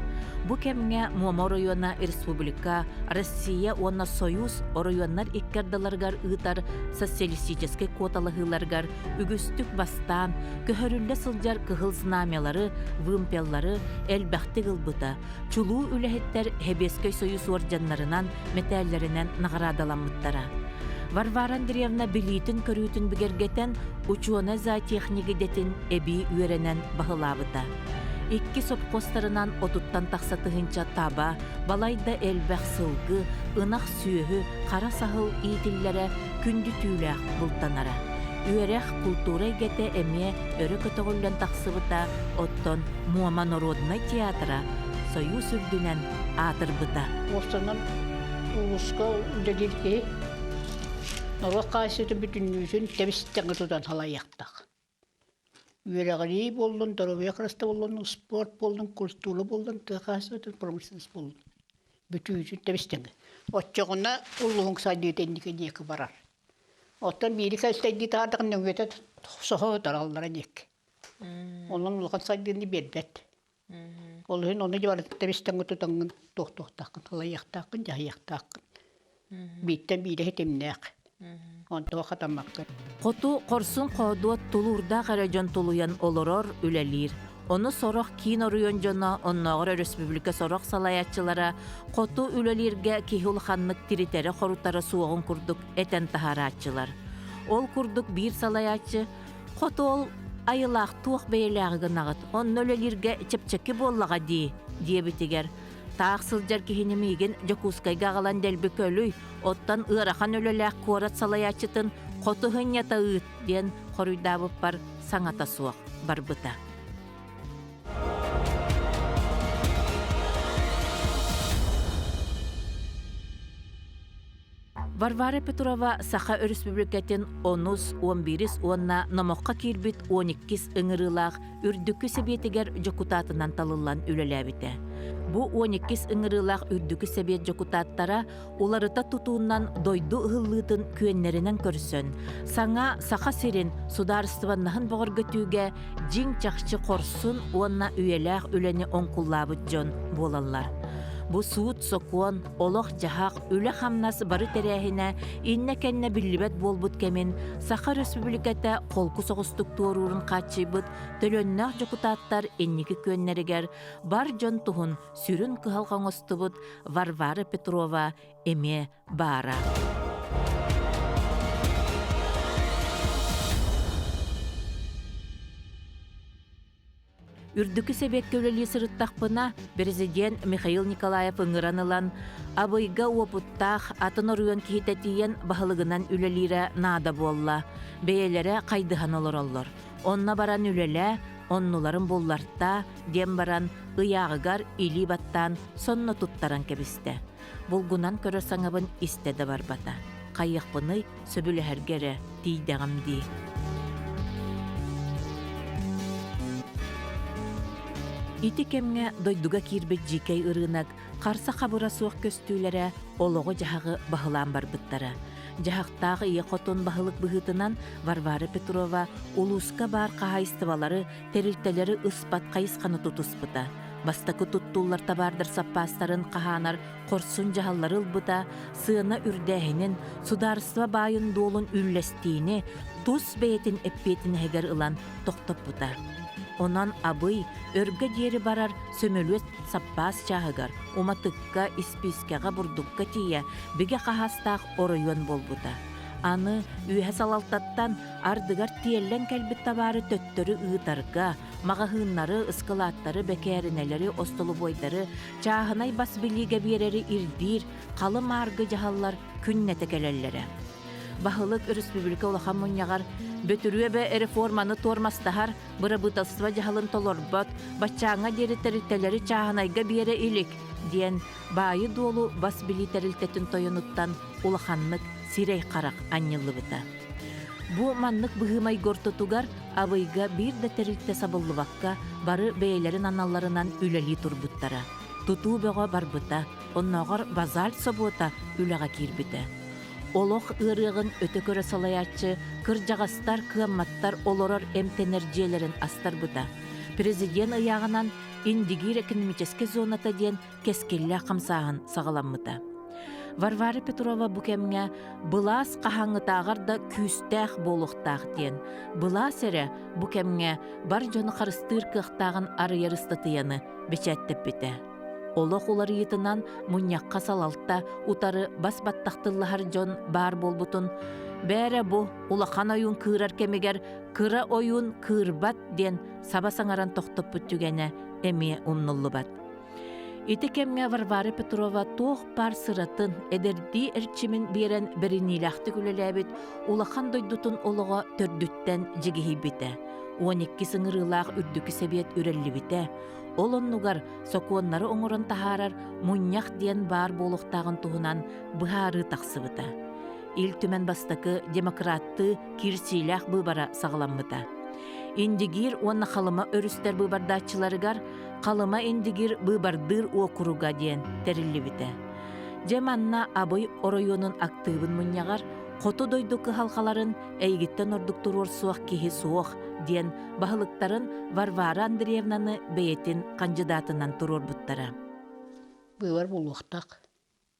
Бу кэмҥэ Муома оройуона республика, Россия уонна Союз оройуоннар икки ардыларыгар ыытар социалистическай куоталаһыыларыгар үгүстүк бастаан, көһөрүллэ сылдьар кыһыл знамялары, вымпеллары элбэхтик ылбыта, чулуу үлэһиттэр Сэбиэскэй Союз уордьаннарынан, мэтээллэринэн наҕараадаламмыттара. Варвара Андреевна билиитин-көрүүтүн бигэргэтэн, учуонай зоотехник идэтин эбии үөрэнэн баһылаабыта. Икки сопхуостарынан отуттан тахса тыһыынча таба, балайда элбэх сылгы, ынах сүөһү, хара саһыл иитиллэрэ, күндү түүлээх бултанара. Үөрэх, култуура эйгэтэ эмиэ өрө көтөҕүллэн тахсыбыта, оттон Муома норуодунай театра Союз үрдүнэн аатырбыта. Уопсанан улууска үлэлиир киһи норуот хаһаайыстыбатын бүтүннүүтүн тэбис-тэҥҥэ тутан салайыахтаах. Үөрэҕирии буоллун, доруобуйа харыстабылын, спорт буоллун, культура буоллун, тыа хаһаайыстыбатын, промышленность буоллун. Бүтүүтүн тэбис-тэҥҥэ. Оччоҕуна улууһуҥ сайдыыта инники диэки барар. Оттон биири кэлтэйдии таһаардахына нөҥүөтэ соһо тараллара диэки. Онон улахан сайдыыны биэрбэт. Ол иһин ону дьыбарытык тэбис-тэҥҥэ тутаҥҥын туохтуохтааххын, салайыахтааххын, дьаһайыахтааххын. Бииртэн биирэ ситимнээх. Онтуга хатаммаккын. Хоту хорсун-хоодуот тулуурдаах эрэ дьон тулуйан олорор, үлэлиир. Ону сорох киин оройуон дьоно, оннооҕор өрөспүүбүлүкэ сорох салайааччылара хоту үлэлииргэ киһи улаханнык тиритэрэ-хорутара суоҕун курдук этэн таһаарааччылар. Ол курдук биир салайааччы «Хоту ол айылаах туох бэйэлээҕи гынаҕыт, онно үлэлииргэ чэпчэки буоллаҕа дии» диэбитигэр таах сылдьар киһини миигин Дьокуускайга аҕалан дэлби көлүй, оттон ыарахан үлэлээх куорат салайааччытын хоту сынньата ыыт диэн хоруйдаабыппар саҥата суох барбыта. Варвара Петрова Саха Өрөспүүбүлүкэтин онус, уон биирис уонна номоххо киирбит уон иккис ыҥырыылаах Үрдүкү Сэбиэтигэр дьокутаатынан талыллан үлэлээбитэ. Бу уон иккис ыҥырыылаах Үрдүкү Сэбиэт дьокутааттара уларыта тутуунан дойду ыһыллыытын күөннэринэн көрсөн, саҥа Саха сирин судаарыстыбаннаһын бөҕөргөтүүгэ дьиҥ-чахчы хорсун уонна үйэлээх үлэни оҥкуллаабыт дьон буолаллар. Бу суут-сокуон, олох-дьаһах, үлэ-хамнас бары тэрээһинэ иннэ-кэннэ биллибэт буолбут кэмин Саха Өрөспүүбүлүкэтэ холку соҕустук туоруурун хааччыйбыт төлөннөөх дьокутааттар инники күөннэригэр бар дьон туһун сүрүн кыһалҕа оҥостубут Варвара Петрова эмиэ баара. Үрдүкү Сэбиэккэ үлэлии сырыттахпына, президент Михаил Николаев ыҥыран ылан, Абыйга уопуттаах атын оройуон киһитэ тиийэн баһылыгынан үлэлиирэ наада буолла. Бэйэлэрэ хайдыһан олороллор. Онно баран үлэлээ, оннуларын буллартаа, диэн баран, ыйааҕыгар илии баттаан сонно туттаран кэбистэ. Булгунан көрө саҥабын истэ да барбата. Хайыахпыный, сөбүлэһэргэ эрэ тиийдэҕим дии. Ити кэмҥэ дойдуга киирбит дьиикэй ырыынак харса-хабыра суох көстүүлэрэ олоҕу-дьаһаҕы баһылаан барбыттара. Дьаһахтаах ийэ хотун баһылык быһыытынан Варвара Петрова улууска баар хаһаайыстыбалары, тэрилтэлэри ыспат хайысханы тутуспута. Бастакы туттуллар табаардар саппаастарын хаһаанар хорсун дьаһаллары ылбыта, сыана үрдээһинин, судаарыстыба баайын-дуолун үллэстиини тус бэйэтин эппиэтинэһигэр ылан тохтоппута. Онон Абый өргө диэри барар сөмөлүөт саппаас чааһыгар, уматыкка, испиискэҕэ, бурдукка тиийэ бигэ хаһаастаах оройуон буолбута. Аны үөһэ салалтаттан ардыгар тиэллэн кэлбит табаары төттөрү ыытарга, маҕаһыыннары, ыскылааттары, бэкээринэлэри, остолобуойдары чааһынай бас билиигэ биэрэри ирдиир халы-мааргы дьаһаллар күннэтэ кэлэллэрэ. Баһылык өрөспүүбүлүкэ улахан мунньаҕар Бөтүрүөбэ реформаны туормастаһар, бырабыыталыстыба дьаһалын толорбот, баччааҥҥа диэри тэрилтэлэри чааһынайга биэрэ илик диэн баайы-дуолу бас билии тэрилтэтин тойонуттан улаханнык сирэй-харах анньыллыбыта. Бу маннык быһыы-майгы ортотугар Абыйга биир да тэрилтэ сабыллыбакка бары бэйэлэрин аналларынан үлэлии турбуттара. Тутуу бөҕө барбыта, оннооҕор базальт собуота үлэҕэ киирбитэ. Олох ыарыаҕын өтө көрө салайааччы кырдьаҕастар, кыамматтар олорор эмтэнэр дьиэлэрин астарбыта. Президент ыйааҕынан Индигиир экономическэй зоната диэн кэскиллээх хамсааһын саҕаламмыта. Варвара Петрова бу кэмҥэ былаас хаһааҥҥытааҕар да күүстээх буолуохтаах диэн, былаас эрэ бу кэмҥэ бар дьону харыстыыр кыахтааҕын арыйар ыстатыйаны бэчээттэппитэ. Олох уларыйыытынан мунньахха салалта утары бас баттахтыллаһар дьон баар буолбутун «Бээрэ бу улахан ойуун кыырар кэмигэр кыра ойуун кыырбат» диэн саба саҥаран тохтоппут түгэнэ эмиэ умнуллубат. Ити кэмҥэ Варвара Петрова туох баар сыратын, эдэрдии эрчимин биэрэн бэриниилээхтик үлэлээбит улахан дойдутун олоҕо төрдүттэн дьигиһийбитэ. 12 сыҥырыылаах үрдүкү сэбиэт үрэллибитэ. Ол оннугар сокуоннары оҥорон таһаарар мунньах диэн баар буолуохтааҕын туһунан быһаарыы тахсыбыта. Ил Түмэн бастакы демократтыы киирсиилээх быыбара саҕаламмыта. Индигиир уонна Халыма өрүстэр быыбардааччыларыгар Халыма-Индигиир быыбардыыр уокуруга диэн тэриллибитэ. Дьэ манна Абый оройуонун актыыбын мунньаҕар хоту дойду кыһалҕаларын эйигиттэн ордук туруорсуох киһи суох диэн баһылыктарын Варвара Андреевнаны бэйэтин хандьыдаатынан туруорбуттара. Быыбар буолуохтаах.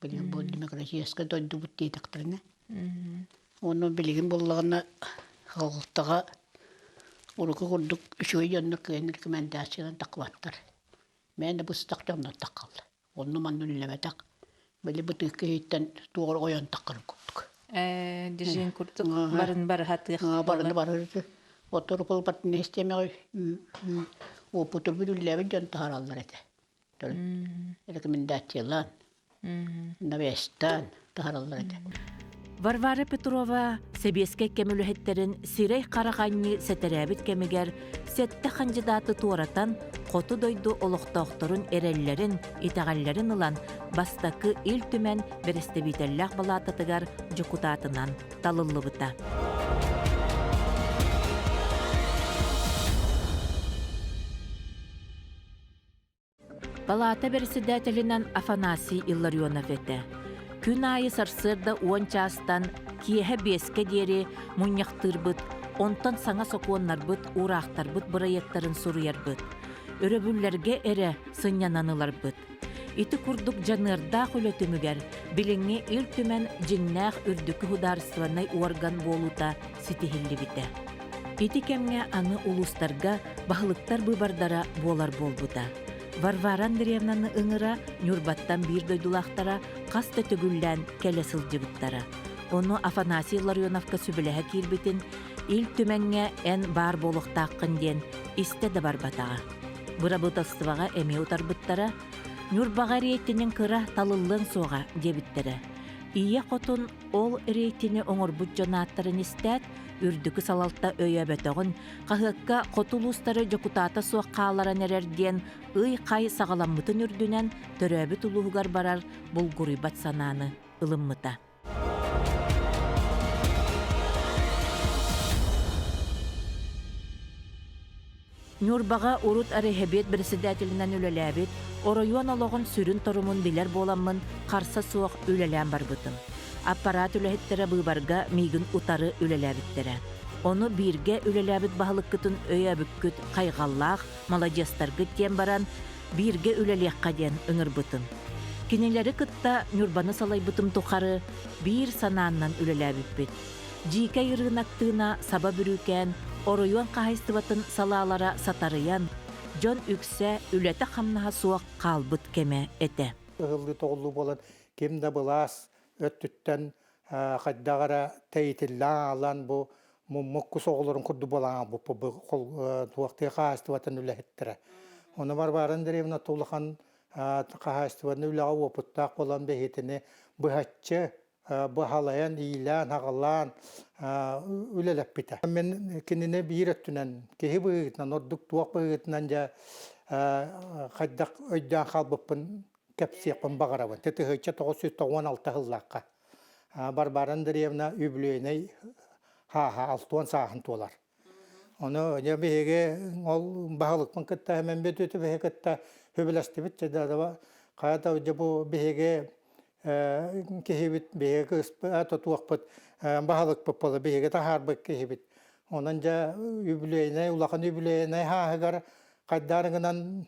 Билигин бу демократическай дойдубут диэтэхтэринэ. Уонна билигин буоллаҕына халҕалтаҕа урукку курдук үчүгэй дьоннор кыайан рекомендациянан таххыбаттар. Мээнэ быстах дьоннор таххаллар. Онну манна үлэлэбэтэх. Били бытыыкка иһиттэн туох эрэ ойон таххарын курдук. Э, дижин курдук барын барыһатыах Барыны барырды. Оттору кол партия системаҕа опытырбыт үлэлээбит дьон таһаараллар этэ. Рекомендациялаан, навестаан таһаараллар этэ. Варвара Петрова сэбиэскэй кэм үлэһиттэрин сирэй-харах анньыы сэтэрээбит кэмигэр сэттэ хандьыдааты туоратан, хоту дойду олохтоохторун эрэллэрин, итэҕэллэрин ылан, бастакы Ил Түмэн бэрэстэбиитэллээх балаататыгар дьокутаатынан талыллыбыта. Палата бэрэссэдээтэлинэн Афанасий Илларионов этэ. Күн аайы сарсыарда 10 чаастан киэһэ биэскэ диэри мунньахтыырбыт, онтон саҥа сокуоннарбыт, уураахтарбыт бырайыактарын суруйарбыт. Өрөбүллэргэ эрэ сынньанан ыларбыт. Ити курдук дьаныардаах үлэ түмүгэр билиҥҥи Ил Түмэн дьиҥнээх үрдүкү судаарыстыбаннай уорган буолуута ситиһиллибитэ. Ити кэмҥэ аны улуустарга баһылыктар быыбардара буолар буолбута. Варвара Андреевнаны ыҥыра Ньурбаттан биир дойдулаахтара хас да төгүллээн кэлэ сылдьыбыттара. Ону Афанасий Ларионовка сүбэлэһэ киирбитин Ил Түмэҥҥэ эн баар буолуохтааххын диэн истэ да барбатаҕа. Бырабыыталыстыбаҕа эмиэ утарбыттара, Ньурбаҕа рейтинин кыра талыллыаҥ суоҕа диэбиттэрэ. Ийэ хотун ол рейтини оҥорбут дьон ааттарын истээт, үрдүкү салалта өйөөбөтөҕүн, хаһыакка хоту улуустары дьокутаата суох хаалларан эрэр диэн ый-хай саҕаламмытын үрдүнэн төрөөбүт улууһугар барар булгуруйбат санааны ылыммыта. Ньурбаҕа урут Арыһэбиэт председателинэн үлэлээбит, оройуон олоҕун сүрүн торумун билэр буоламмын харса суох үлэлээн барбытым. Аппараат үлэһиттэрэ быыбарга миигин утары үлэлээбиттэрэ. Ону бииргэ үлэлээбит баһылыккытын өйөөбүккүт хайҕаллаах, маладьыастаргыт диэн баран, бииргэ үлэлиэххэ диэн ыҥырбытым. Кинилэри кытта Ньурбаны салайбытым тухары биир санааннан үлэлээбиппит. Дьиикэй ырыынак тыына саба бүрүүкээн, оройуон хаһаайыстыбатын салаалара сатарыйан, дьон үксэ үлэтэ-хамнаһа суох хаалбыт кэмэ этэ. Ыһыллыы-тоҕуллуу буолан, ким да былаас өттүттэн хайдах эрэ тэйитиллэн аалан бу муммут кус оҕолорун курдук буолан аалбыппыт туох тыа хаһаайыстыбатын үлэһиттэрэ. Ону Варвара Андреевна улахан хаһаайыстыбаннай үлэҕэ уопуттаах буолан бэһиэтини быһаччы баһалайан, иилээн-аҕалаан үлэлэппитэ. Мин кинини биир өттүнэн киһи быһыытынан, ордук туох быһыытынан дьэ хайдах өйдөөн хаалбыппын кэпсиэхпин баҕарабын. 1996 сыллаахха. Варвара Андреевна үбүлүөйнэй хааһа алтуон сааһын туолар. Ону дьэ биһиги ол баһылыкпын кытта мен бүтүтү биһи кытта хүбүлэстибит хайа да дьэ бу биһиги киһибит биһиги кыыспыт тотуохпут баһылыкпыт буола биһиги таһаарбыт киһибит. Онон дьэ үбүлүөйнэй улахан үбүлүөйнэй хааһыгар хайдаар гынан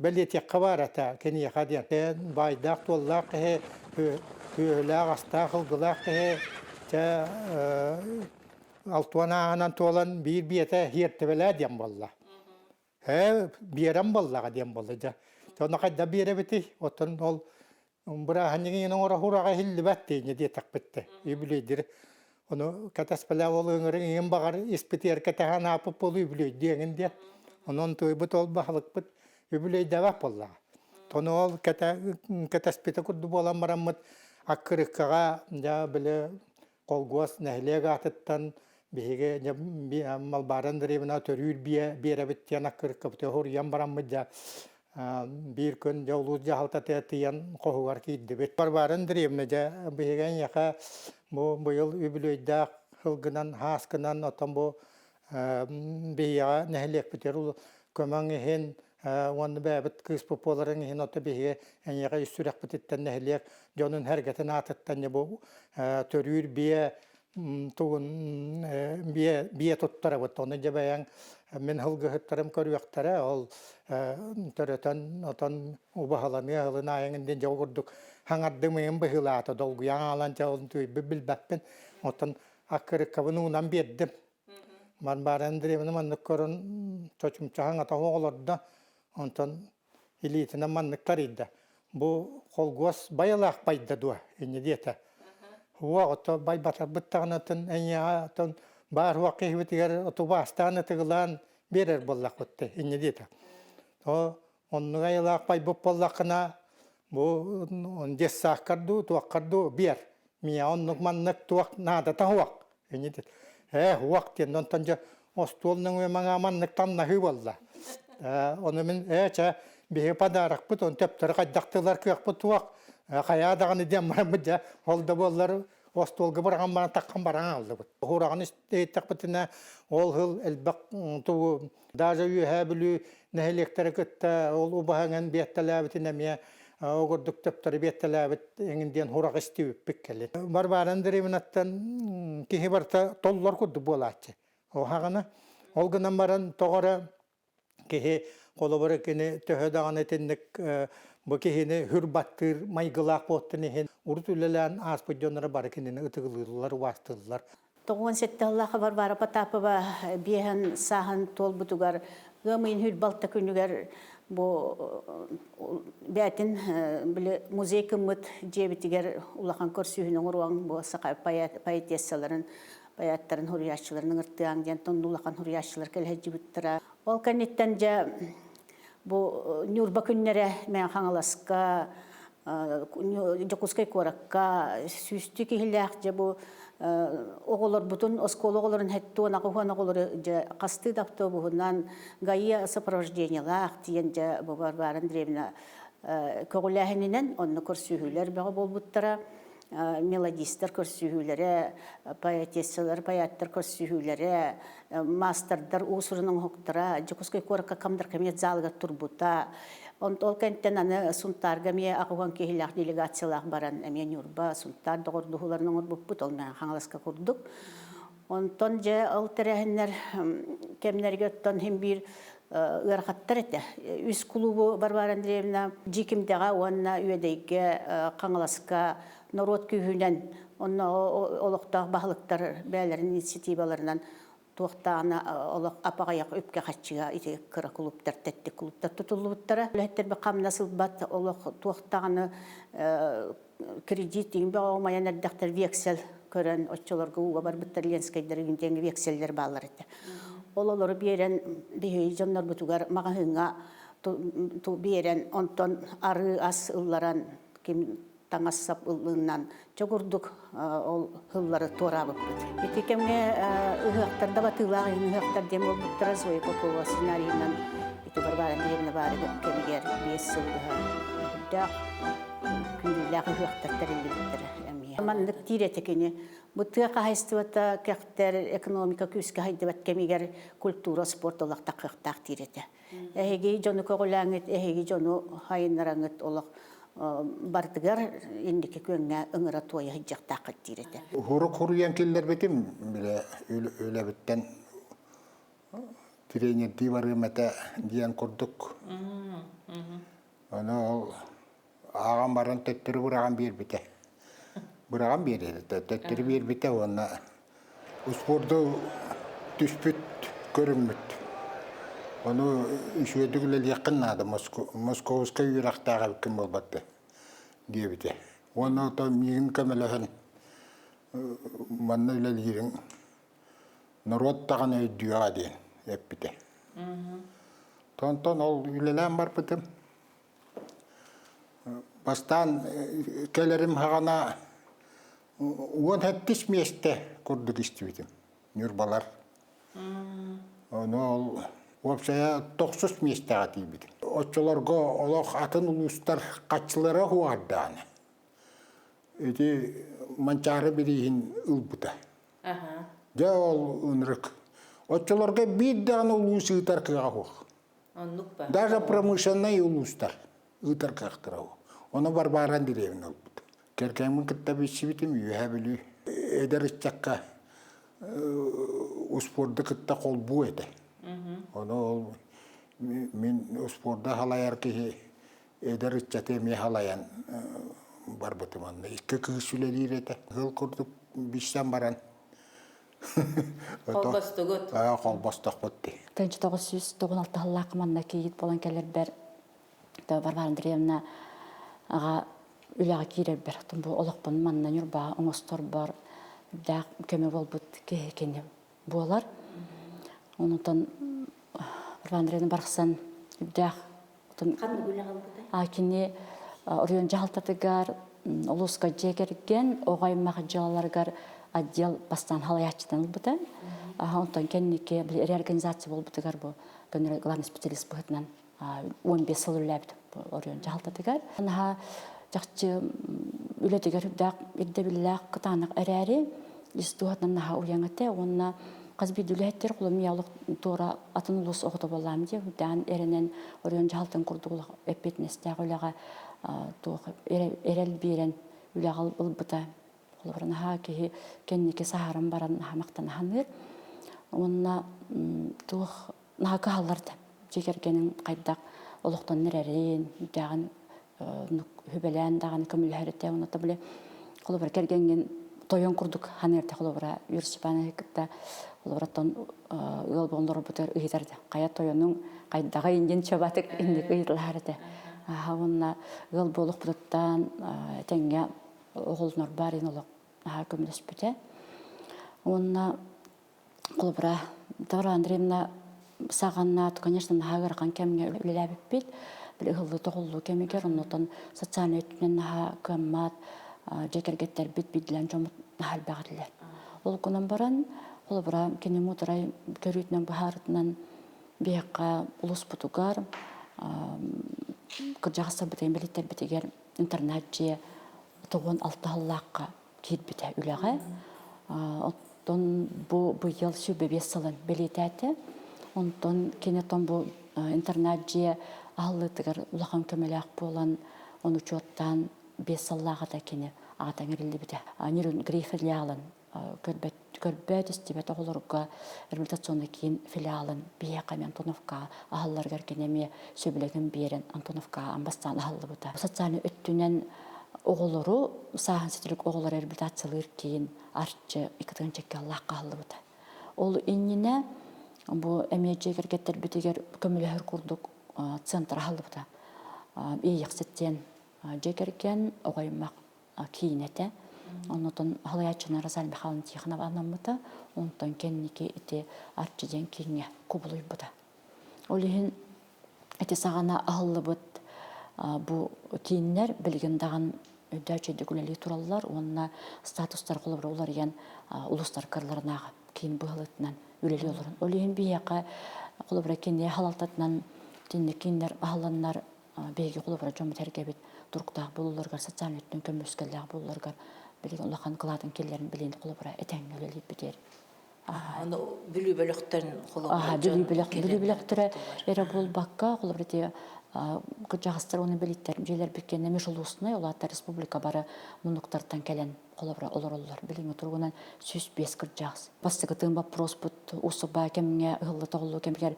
бэлиэтиэххэ баар этэ киниэхэ диэн. Баайдаах-туоллаах киһи, күөһүлээх, астаах, ылгылаах киһи чэ алтуон ааһынан туолан биир биэтэ хиэртибэлээ диэн буолла. Ээ, биэрэн буоллаҕа диэн буолла дьэ. Онно хайда биэрэбитий? Оттон ол бырааһынньыгын оҥоро иһиллибэт диэни диэтэхпит үбүлүөйдүр. Ону кэтэспэлээ ол ыҥырыҥ иҥин баҕар испитигэр кэтэһэн ааппыт буолуу үбүлүөйдүөҥүн диэн. Онон туйбут ол баһылыкпыт үбүлүөйдээбэт буоллаҕа. Тону ол кэтэспитэ курдук буолан бараммыт аккырыккаҕа дьэ били Холгуос нэһилиэк аатыттан биһиги Малбаара Андреевна төрүүр биэ биэрэбит диэн аккырыккабытыгар хоруйан бараммыт дьэ биир күн дьэ улуус дьаһалтатыгар тиийэн хоһугар киирдибит. Варвара Андреевна дьэ биһиги эйиэхэ бу быйыл үбүлүөйдээх сылгынан, һааскынан оттон бу биһиэхэ нэһилиэкпитигэр көмөҥ иһин уонна бэйэбит кыыспыт буоларын иһин ото биһиги эйиэхэ ис сүрэхпититтэн нэһилиэк дьонун сэргэтин аатыттан бу төрүүр биэ тугун биэ биэ туттарабыт ону дьэ бэйэҥ мин сылгыһыттарым көрүөхтэрэ ол төрөтөн отон убаһаланыа ылын аайыҥын диэн дьэ курдук хаҥардымыйын быһыылаата долгуйан аалан дьэ ол түйбүт билбэппин оттон аккырыккабын уунан биэрдим Варвара Андреевна маннык көрөн чочумчаһан атах оҕолордо, онтон илиитинэн маннык тарыйда. Бу холгуос байылаах байда дуо инньэ диэтэ. Уох ото байбатарбыт даҕанатын эйиэхэ отон баар уох киһибитигэр отубаастаан ытыгылаан биэрэр буоллахпыт инньэ диэтэ. О оннук айылаах байбыт буоллаххына бу детсааккар дуу туоххар дуу биэр. Миэхэ оннук маннык туох наадата суох Инни ээ уох диэн онтон дьэ остуол нөҥүө маҥаа маннык тамнаһыы буолла. Ону мин ээ чэ биһиги подарокпыт он төптөрү хайдах тылар кыахпыт суох хайаа даҕаны диэн бараммыт дьэ ол да буоллар остуолга быраҕан баран таххан баран ааллыбыт. Ураҕын иһиттэхпитинэ ол сыл элбэх тугу даже Үөһээ Бүлүү нэһилиэктэрэ кытта ол убаһаҥын биэттэлээбитин эмиэ огурдук төптөрү биэттэлээбит эҥин диэн хураҕ истибиппит кэлин. Варвара Андреевнаттан киһи барыта толлор курдук буолааччы. Оһаҕына ол гынан баран тоҕо эрэ киһи холобура кини төһө даҕаны итинник бу киһини хүр баттыыр майгылаах буоттун иһин урут үлэлээн ааспыт дьонноро бары кинини ытыгылыыллар, убаастыыллар. 97 сыллаах Варвара Потапова биэһэн сааһын туолбутугар ыам ыйын хүрбалта күнүгэр бу бээтин били музей кыммыт дьиэбитигэр улахан көрсүһүүнү оҥоруоҥ бу саха поэтессаларын поэттарын суруйааччыларын ыҥыртыаҥ диэн тонну улахан суруйааччылар кэлэһдьибиттара. Ол кэнниттэн дьэ бу Ньурба күннэрэ Мэҥэ Хаҥаласка Дьокуускай куоракка сүүстүү киһилээх дьэ бу оҕолорбутун оскуола оҕолорун хэттуон аҕыһуон оҕолору дьэ хастыы да автобуһунан ГАИ сопровождениелаах тиийэн дьэ бу Варвара Андреевна көҕүлээһининэн онно көрсүһүүлэр бөҕө буолбуттара мелодистар көрсүһүүлэрэ, поэтессалар, поэттар көрсүһүүлэрэ, маастардар уус-уран оҥоһуктара Дьокуускай куоракка Камдаркомет залыгар турбута. Ол кэнтэн аны Сунтаарга эмиэ аҕыһан киһилээх делегациялаах баран эмиэ Ньурба, Сунтаар доҕордоһууларын оҥорбуппут, ол Хаҥаласка курдук. Онтон дьэ ол тэрээһиннэр кэмнэргэ оттон иһин биир ыарахаттар этэ. Үс кулуубу Варвара Андреевна Дьиикимдэҕэ уонна Үөдэйгэ Хаҥаласка норуот күүһүнэн онно олохтоох баһылыктар бэйэлэрин инициативаларынан туохтаана олох апаҕайах үпкэ-харчыга ити кыра кулууптар тэттик кулууптар тутуллубуттара. Үлэһиттэрбит хамнас ылбат олох туохтаҕаны кредит иҥбэ умайан эрдэхтэр вексель көрөн оччолорго ууга барбыттар Ленскэйдэр диэн векселлэр бааллар этэ. Ол олору биэрэн биһиги дьоннорбутугар маҕаһыыҥҥа биэрэн онтон арыы ас ылларан ким таҥас сап ыллыынан чогурдук ол ыллары туораабыппыт. Ити кэмҥэ ыһыахтар да батыылаах иһин ыһыахтар диэн буолбуттара Зоя Попова сценарийынан ити Варвара Андреевна баары кэмигэр 5 сыл быһа. Сүрдээх күүрүүлээх ыһыахтар тэриллибиттэрэ эмиэ. Маннык диир этэ кини. Бу тыа хаһайыстыбата кэхтэр, экономика күүскэ хайдыбат кэмигэр культура, спорт олох таххыахтаах диир этэ. Эһиги дьону көҕүлээҥҥит, эһиги дьону хайыннараҥҥыт олох бардыгар инники күөҥҥэ ыҥыра туойа сылдьыахтааххыт диир этэ. Уһурук хуруйан киллэрбитим бile үлэбиттэн тренердии барыам этэ диэн курдук. Ону ол ааҕан баран төттөрү быраҕан биэрбитэ. Быраҕан биэрбитэ, төттөрү биэрбитэ уонна успуорду түспүт көрүҥмүт. Ону үчүгэйдик үлэлиэххин наада, Московскай үөрэхтээх эбиккин буолбатты диэбитэ. Уонна ото миигин көмөлөһөн манна үлэлиириҥ норуот даҕаны өйдүөҕэ диэн эппитэ. Онтон ол үлэлээн барбытым. Бастаан кэлэрим хаҕана 17 миэстэ курдук истибитим Ньурбалар. Ону ол уопсайа тохсус миэстэҕэ тиийбитим. Оччолорго олох атын улуустар хаччылара уһугардааны. Ити Манчаары бирииһин ылбыта. Дьэ ол ынырык. Оччолорго биир даҕаны улуус ыытар кыаҕа суох. Оннук ба. Даже промышленнай улуустар ыытар кыахтара суох. Ону Варвара Андреевна ылбыт. Кэргэммин кытта билсибитим Үөһээ Бүлүү эдэр ыччакка успуорду кытта холбуу этэ. Ону ол мин успуорду халайар киһи эдэр ыччаты эмиэ халайан барбытым онно. Икки кыыс үлэлиир этэ. Ыал курдук билсэн баран Холбостугут. Холбостохпут дии. 1996 сыллаах манна кийиит буолан кэлэрбэр Варвара Андреевна аҕа үлэҕэ киирэрбэр бу олохпун манна Ньурбаҕа оҥосторбор үрдээх көмө буолбут киһи кини буолар. Онутан Варвара Андреевна барахсан үрдээх Ханнык үлэҕэ ылбытай? Кини оройуон дьаһалтатыгар улууска дьиэ кэргэн оҕо аймах дьыалаларыгар отдел бастаан халайааччытан ылбыта. Онтон кэнники реорганизация буолбутугар бу главный специалист быһыытынан 15 сыл үлэлээбит оройуон дьаһалтатыгар. Наһаа чахчы үлэтигэр үрдээх ирдэбиллээх кытаанах эрээри ис дууһатынан наһаа уйаҥ этэ уонна хас биирдии үлэһиттэр холомуйа олох туора атын улуус оҕото буоллаам диye үрдээн эрэнэн оройуон дьаһалтатын курдук улах эппиэтинэстээх үлэҕэ туох эрэл биэрэн үлэҕэ ылбыта холобура наһаа киһи кэнники саһаран баран наһаа махтана саныыр уонна туох наһаа кыһаллар да дьиэ кэргэнин хайдах олохтонон эрэрин үрдээҕин хүбэлээн даҕаны көмөлөһөр этэ уонна били холобура кэргэҥҥин тойон курдук ханыырда холобура Юрий Степанович кытта холобураттан ыал буоллорбутугар ыйытар этэ хайа тойонуҥ хайдаҕый диэн чобатык инник ыйыталаһар этэ уонна ыал буолуохпутуттан тэҥҥэ оҕолонор баар ин олох наһаа көмөлөспүтэ уонна Холобура, Тамара Андреевна саҕана, конечно, наһаа ыарахан кэмҥэ үлэлээбиппит. Били ыһыллыы-тоҕуллуу кэмигэр, оннотон социальнай өттүнэн наһаа кыаммат дьиэ кэргэттэрбит биирдилээн дьоммут наһаа элбэх этилэр. Ол гынан баран, холобура, кини муударай көрүүтүнэн быһаарытынан биһиэхэ улууспутугар кырдьаҕастарбытыгар, инбэлииттэрбитигэр интернат дьиэ 96 сыллаахха киирбитэ үлэҕэ. Оттон бу быйыл 25 сылын бэлиэтээтэ. Онтон кини оттон бу интернат дьиэ аһыллыытыгар улахан көмөлөөх буолан, ону учуоттаан 5 сыллааҕыта кини аата иҥэриллибитэ. Нерюнгри филиалын көрбөт, көрбөт, истибэт оҕолорго реабилитационный киин филиалын биһиэхэ эмиэ Антоновка аһылларыгар кини эмиэ сөбүлэҥин биэрэн Антоновка амбассаан аһыллыбыта. Социальнай өттүнэн оҕолору сааһын ситилик оҕолору реабилитациялыыр киин Арчы иккитин чэккаллаахха аһыллыбыта. Ол иннинэ бу эмиэ дьиэ кэргэттэрбитигэр көмөлөһөр курдук центр аһыллыбыта. Иэйэхсит диэн дьиэ кэргэн оҕо аймах киинэтэ. Оннотон халайааччынан Розалия Михайловна Тихонова анаммыта. Онтон кэнники ити Арчы диэн кииҥҥэ кубулуйбута. Ол иһин ити саҕана аһыллыбыт бу кииннэр билигин даҕан өйдөөччүйдүк үлэлии тураллар уонна статустар холобура уларыйан улуустар кыраларынааҕы киин быһылытынан үлэлии олорон. Ол иһин биһиэхэ холобура кини халалтатынан тинник кииннэр аһылланнар биһиги холобура дьоммут эргэбит. туруктаах буолууларыгар, социальнай өттүн көмүскэллээх буолууларыгар билигин улахан кылаатын киллэрин билигин холобура этэҥҥэ үлэлиирбитигэр. Аны Бүлүү бөлөхтөн холобура Бүлүү бөлөх Бүлүү бөлөхтөрө эрэ буолбакка, холобура ити кырдьаҕастар уонна инбэлииттэр дьиэлэрбит кэннэ межулуусунай, ол аата республика бары муннуктартан кэлэн холобура олороллор. Билиҥҥи туругунан 105 кырдьаҕас. Бастакытын боппуруоспут уусук баа кэмҥэ ыһылла тоҕуллуу кэмигэр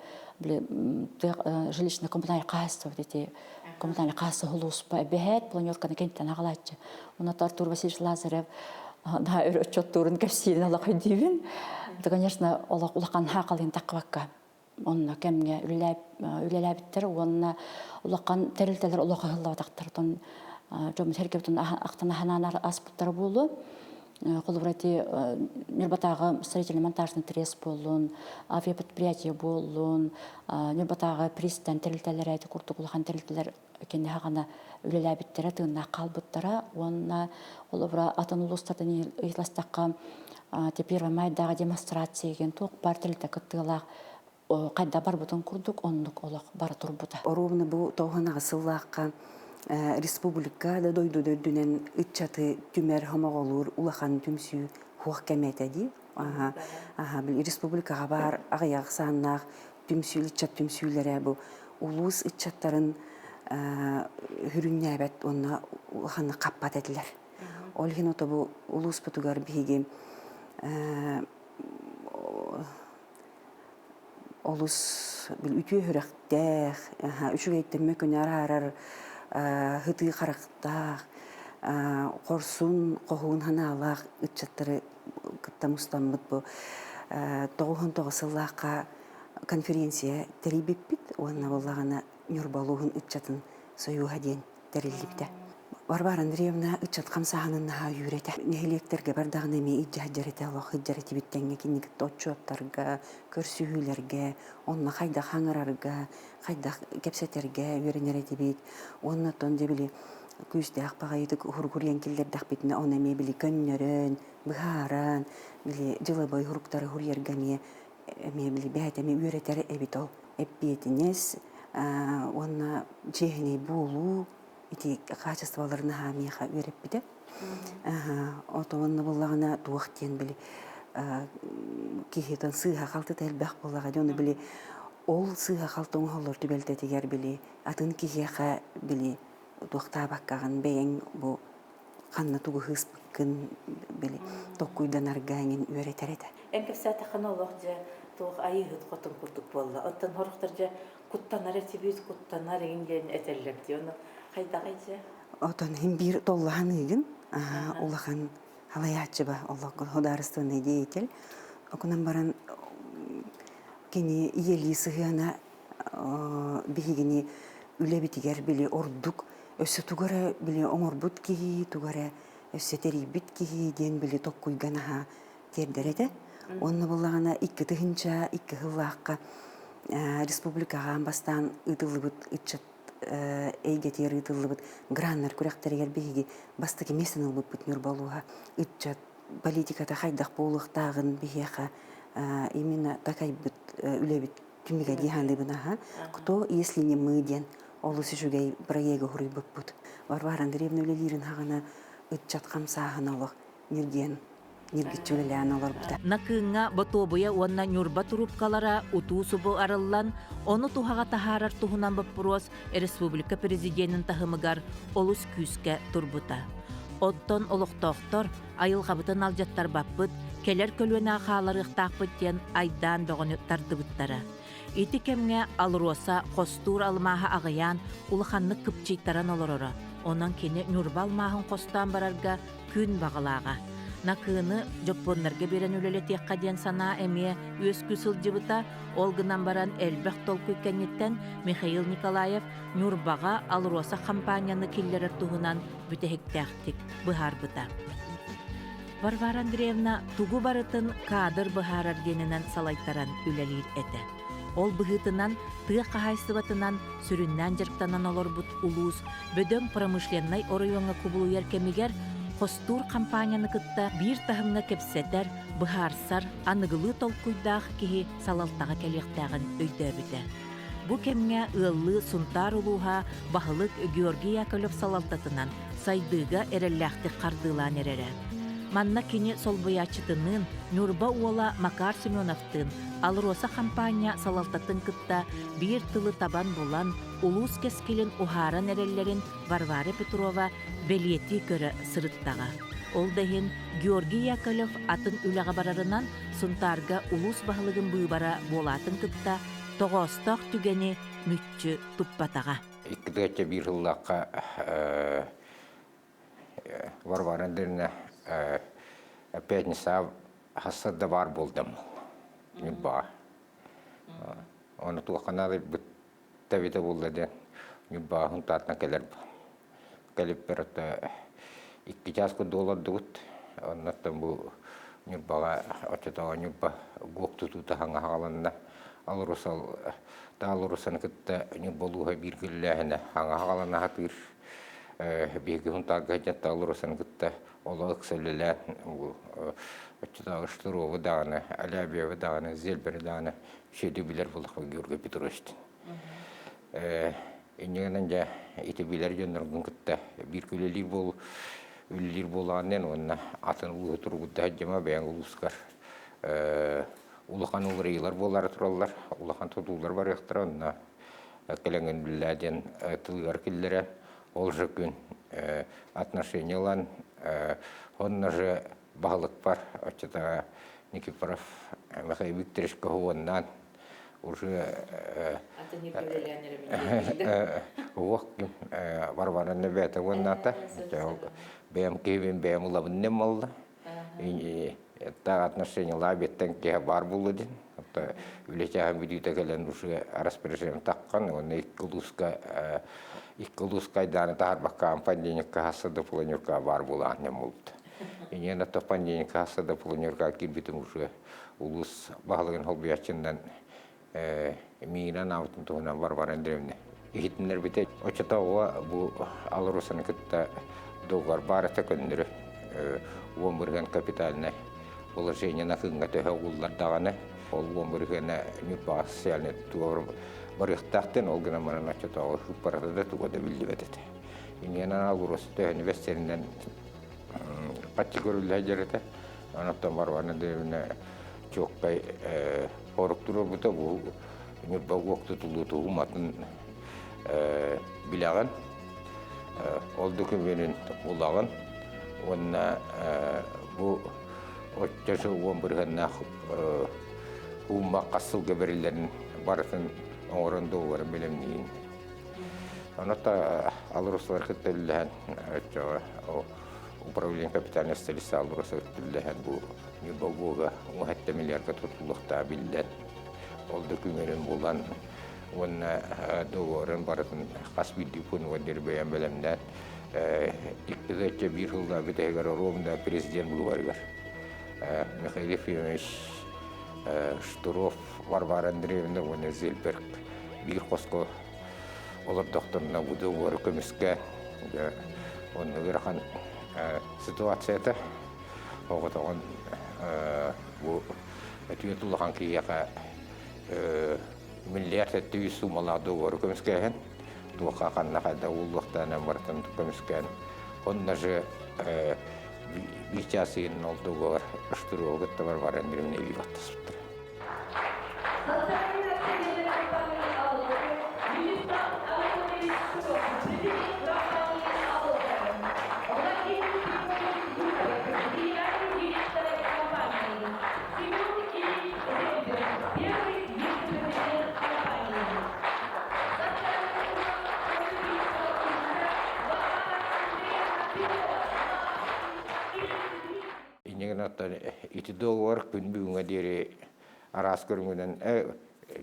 жилищно коммунальное хаһайство ити коммунальное хаһайство улууспа эбэһээт планерканы кэнниттэн аҕалааччы. Онно Артур Васильевич Лазарев да өр отчуоттуурун кэпсиирин олох өйдүүбүн. Это, конечно, олох улахан хаакалыын таххыбакка онно кэмҥэ үлэлээбиттэр уонна улахан тэрилтэлэр олох ыһыллыбатахтар. Отон дьоммут сэргэбитин ахтан аһанаан аспыттара буолуо. Холобура ити Ньурбатааҕы строительно-монтажный трест буоллун, авиапредприятие буоллун, Ньурбатааҕы пристань тэрилтэлэрэ ити курдук улахан тэрилтэлэр кини хаҕана үлэлээбиттэрэ, тыыннаах хаалбыттара уонна холобура атын улуустартан ыйыталастахха те первый майдааҕы демонстрация диэн туох баар тэрилтэ кыттыылаах хайда барбытын курдук оннук олох бара турбута. Оруобуна бу тоҕуһун сыллаахха республика да дойду да үрдүнэн ыччаты түмэр хомоҕолуур улахан түмсүү хуох кэмэ этэ дии. Аха, аха, республикаҕа баар аҕыйах сааннаах түмсүү ыччат түмсүүлэрэ бу улуус ыччаттарын хүрүннээбэт уонна улаханнык хаппат этилэр. Ол иһин ото бу улууспутугар биһиги олус үтүө сүрэхтээх, үчүгэйтэн мөкүнү араарар һытыы харахтаах, хорсун, хоһуун санаалаах ыччаттары кытта мустаммыт бу 99 сыллаахха конференция тэрийбиппит уонна буоллаҕына Ньурба улууһун ыччатын сойууһа диэн тэриллибитэ. Варвара Андреевна ыччат хамсааһынын наһаа үүрэтэ. Нэһилиэктэргэ бардаҕына эмиэ илдьэ сылдьар этэ, олох илдьэр этибит тэҥҥэ кинини кытта отчуоттарга, көрсүһүүлэргэ, онно хайдах хаҥырарга, хайдах кэпсэтэргэ үөрэнэр этибит. Уонна оттон дьэ били күүстээх баҕайытык уһургуруйан киллэрдэхпитинэ, ону эмиэ били көннөрөн, быһааран, били дьылабай уһуруктары уһуруйарга эмиэ эмиэ били бэйэтэ эмиэ үөрэтэр эбит ол. Эппиэтинэс уонна чиэһинэй буолуу ити хаачыстыбаларын наһаа миэхэ үөрэппитэ. Ото уонна буллаҕына туох диэн били киһитин сыыһа-халтыта элбэх буоллаҕа дии ону били ол сыыһа-халты оҥоһуллар түбэлтэтигэр били атын киһиэхэ били туохтаабаккаҕын бэйэҥ бу ханна тугу ыһыспыккын били толкуйданарга эҥин үөрэтэр этэ. Эн кэпсээтэххинэ олох дьэ туох айыыһыт хотун курдук буолла. Оттон сорохтор дьэ куттанар этибит, куттанар эҥин диэн этэллэр дии. Ону хайдаҕый дьэ? Отон иһин биир толлаһан ыыгын улахан халайааччыба олох государственный деятель. Окунан баран кини ийэлии сыһыана биһигини үлэбитигэр били ордук өссө тугу эрэ били оҥорбут киһи, тугу эрэ өссө тэрийбит киһи диэн били толкуйга наһаа тиэрдэр этэ. Уонна буоллаҕына 2002 сыллаахха республикаҕа бастаан ыытыллыбыт ыччат эйгэтигэр ыытыллыбыт граннар күрэхтэригэр биһиги бастакы миэстэни ылбыппыт Ньурба улууһа ыччат политиката хайдах буолуохтааҕын биһиэхэ именно такайбыт үлэбит түмүгэ дии саныыбын аха. Кто, если не мы диэн олус үчүгэй проегы суруйбуппут. Варвара Андреевна үлэлиирин хаҕана ыччат хамсааһына олох ньиргиэн ньиргиччи үлэлээн олорбута. Накыыҥҥа Ботуобуйа уонна Ньурба трубкалара утуу-субу арыллан, ону туһаҕа таһаарар туһунан боппуруос республика президенин таһымыгар олус күүскэ турбута. Оттон олохтоохтор айылҕабытын алдьаттарбаппыт, кэлэр көлүөнэҕэ хааларыахтаахпыт диэн айдаан бөҕөнү тардыбыттара. Ити кэмҥэ АЛРОСА хостуур алмааһа аҕыйаан, улаханнык кыпчыйтаран олороро. Онон кини Ньурба алмааһын хостоон барарга күн баҕалааҕа. Накыыны дьоппуоннарга биэрэн үлэлэтиэххэ диэн санаа эмиэ үөскүү сылдьыбыта. Ол гынан баран элбэх толкуй кэнниттэн Михаил Николаев Ньурбаҕа АЛРОСА хампаанньаны киллэрэр туһунан бүтэһиктээхтик быһаарбыта. Варвара Андреевна тугу барытын кадр быһаарар диэнинэн салайтаран үлэлиир этэ. Ол быһыытынан тыа хаһаайыстыбатынан сүрүннээн дьарыктанан олорбут улуус бөдөҥ промышленнай оройуоҥҥа кубулуйар кэмигэр хостуур хампаанньаны кытта биир таһымҥа кэпсэтэр, быһаарсар, аныгылыы толкуйдаах киһи салалтаҕа кэлиэхтээҕин өйдөөбүтэ. Бу кэмҥэ ыаллыы Сунтаар улууһа баһылык Георгий Яковлев салалтатынан сайдыыга эрэллээхтик хардыылаан эрэрэ. Манна кини солбуйааччытыныын Ньурба уола Макар Семеновтыын АЛРОСА хампаанньа салалтатын кытта биир тылы табан булан, улуус кэскилин уһааран эрэллэрин Варвара Петрова бэлиэтии көрө сырыттаҕа. Ол да иһин Георгий Яковлев атын үлэҕэ барарынан Сунтаарга улуус баһылыгын быыбара буолаатын кытта тоҕоостоох түгэни мүччү туппатаҕа. 2001 сыллаахха Варвара Андреевна пятница хасса да баар буолдум Ньурбаҕа. Ону туохха наадыйбыт тэбитэ буолла диэн Ньурбаҕа Һунтаартан кэлэр кэлиппэр это икки чаас курдук олордубут. Оннуттан бу Ньурбаҕа оччотооҕу Ньурба ГОК тутуута хаҥа хаҕаланна. Алрусал Таалрусаны кытта Ньурба улууһа биир күллээһинэ хаҥа хаҕалана сатыыр. Биһиги Һунтаарга сылдьан Таалрусаны кытта олох ыкса үлэлээн оччотооҕу Штырову даҕаны, Алябьевы даҕаны, Зельбери даҕаны үчүгэйдик билэр буоллахпын Георгий Петровичтын. Инньэ дьэ ити билэр дьонноргун кытта биир үлэлиир буол үлэлиир буолаҕын уонна атын улууһу туругурда сылдьыма бэйэҥ улуускар улахан уларыйыылар буолаары тураллар, улахан тутуулар барыахтара онно кэлэҥин биллээ диэн тылыгар киллэрэн ол же күн отношение ылан онно же баһылыкпар оччотооҕу Никифоров Михаил Викторович уоннаан уже уох Варвара бэйэтэ уоннаата бэйэм киһибин бэйэм ылабын диэн буолла отношениялаах биэттэн киһи баар буолла диэн үлэ чааһын бүтүүтэ кэлэн уже распоряжением таххан уонна икки улууска икки улууска айдааны таһаарбакка понедельникка хасса да планерка баар буолаан диэн буолбут Инньэ понедельникка хасса да планерка киирбитим уже улуус баһылыгын холбуйааччыннан миигинэн аабытын туһунан Варвара Андреевна иһитиннэрбитэ. Оччотооҕуга бу АЛРОСАны кытта договор баар этэ көннөрү уон бырыһыан капитальнай положение накыҥҥа төһө угуллар даҕаны ол уон бырыһыана Ньурбаҕа социальнай тутууга барыахтаах диэн ол гынан баран оччотооҕу сыыппарата да туга да биллибэт этэ. Инньэ АЛРОСА төһөнү бэссэринэн хаччы көрүллэ сылдьар этэ. Онтон Варвара Андреевна чуоккай хорук туруорбута бу Ньурба уок тутуллуу уһуматын билэҕин, ол докумуонун булаҕын уонна бу оччо сыл уон бырыһыаннаах уумма хас сылга бэриллэрин барытын оҥорон договорын бэлэмниин. Онон алрусалар кытта үллэһэн оччоҕо управление капитальной строительства алруса үллэһэн бу Ньурба ГОГа 17 миллиардка тутуллуохтаах биллэн ол докумуонун булан уонна договорын барытын хас биирдии пуунугар диэри бэйэм бэлэмнээн 2001 сыллаах бүтэһигэр ровно президент быыбарыгар Михаил Ефимович Штыров, Варвара Андреевна уонна Зельберг биир хоско олордохторуна бу договору көмүскээн онно ыарахан ситуацията оҕотоҕун бу өтүйэт улахан киһиэхэ миллиард өттүгү суумалаах договору көмүскээһин туохха ханна хайда ууллуохтаанан барытын көмүскээн онно же биир чаас ыйын ол договор Штырова кытта Варвара Андреевна илии баттаспыттара. Инньэ гынан ити договор күн бүгүҥҥэ диэри араас көрүҥүнэн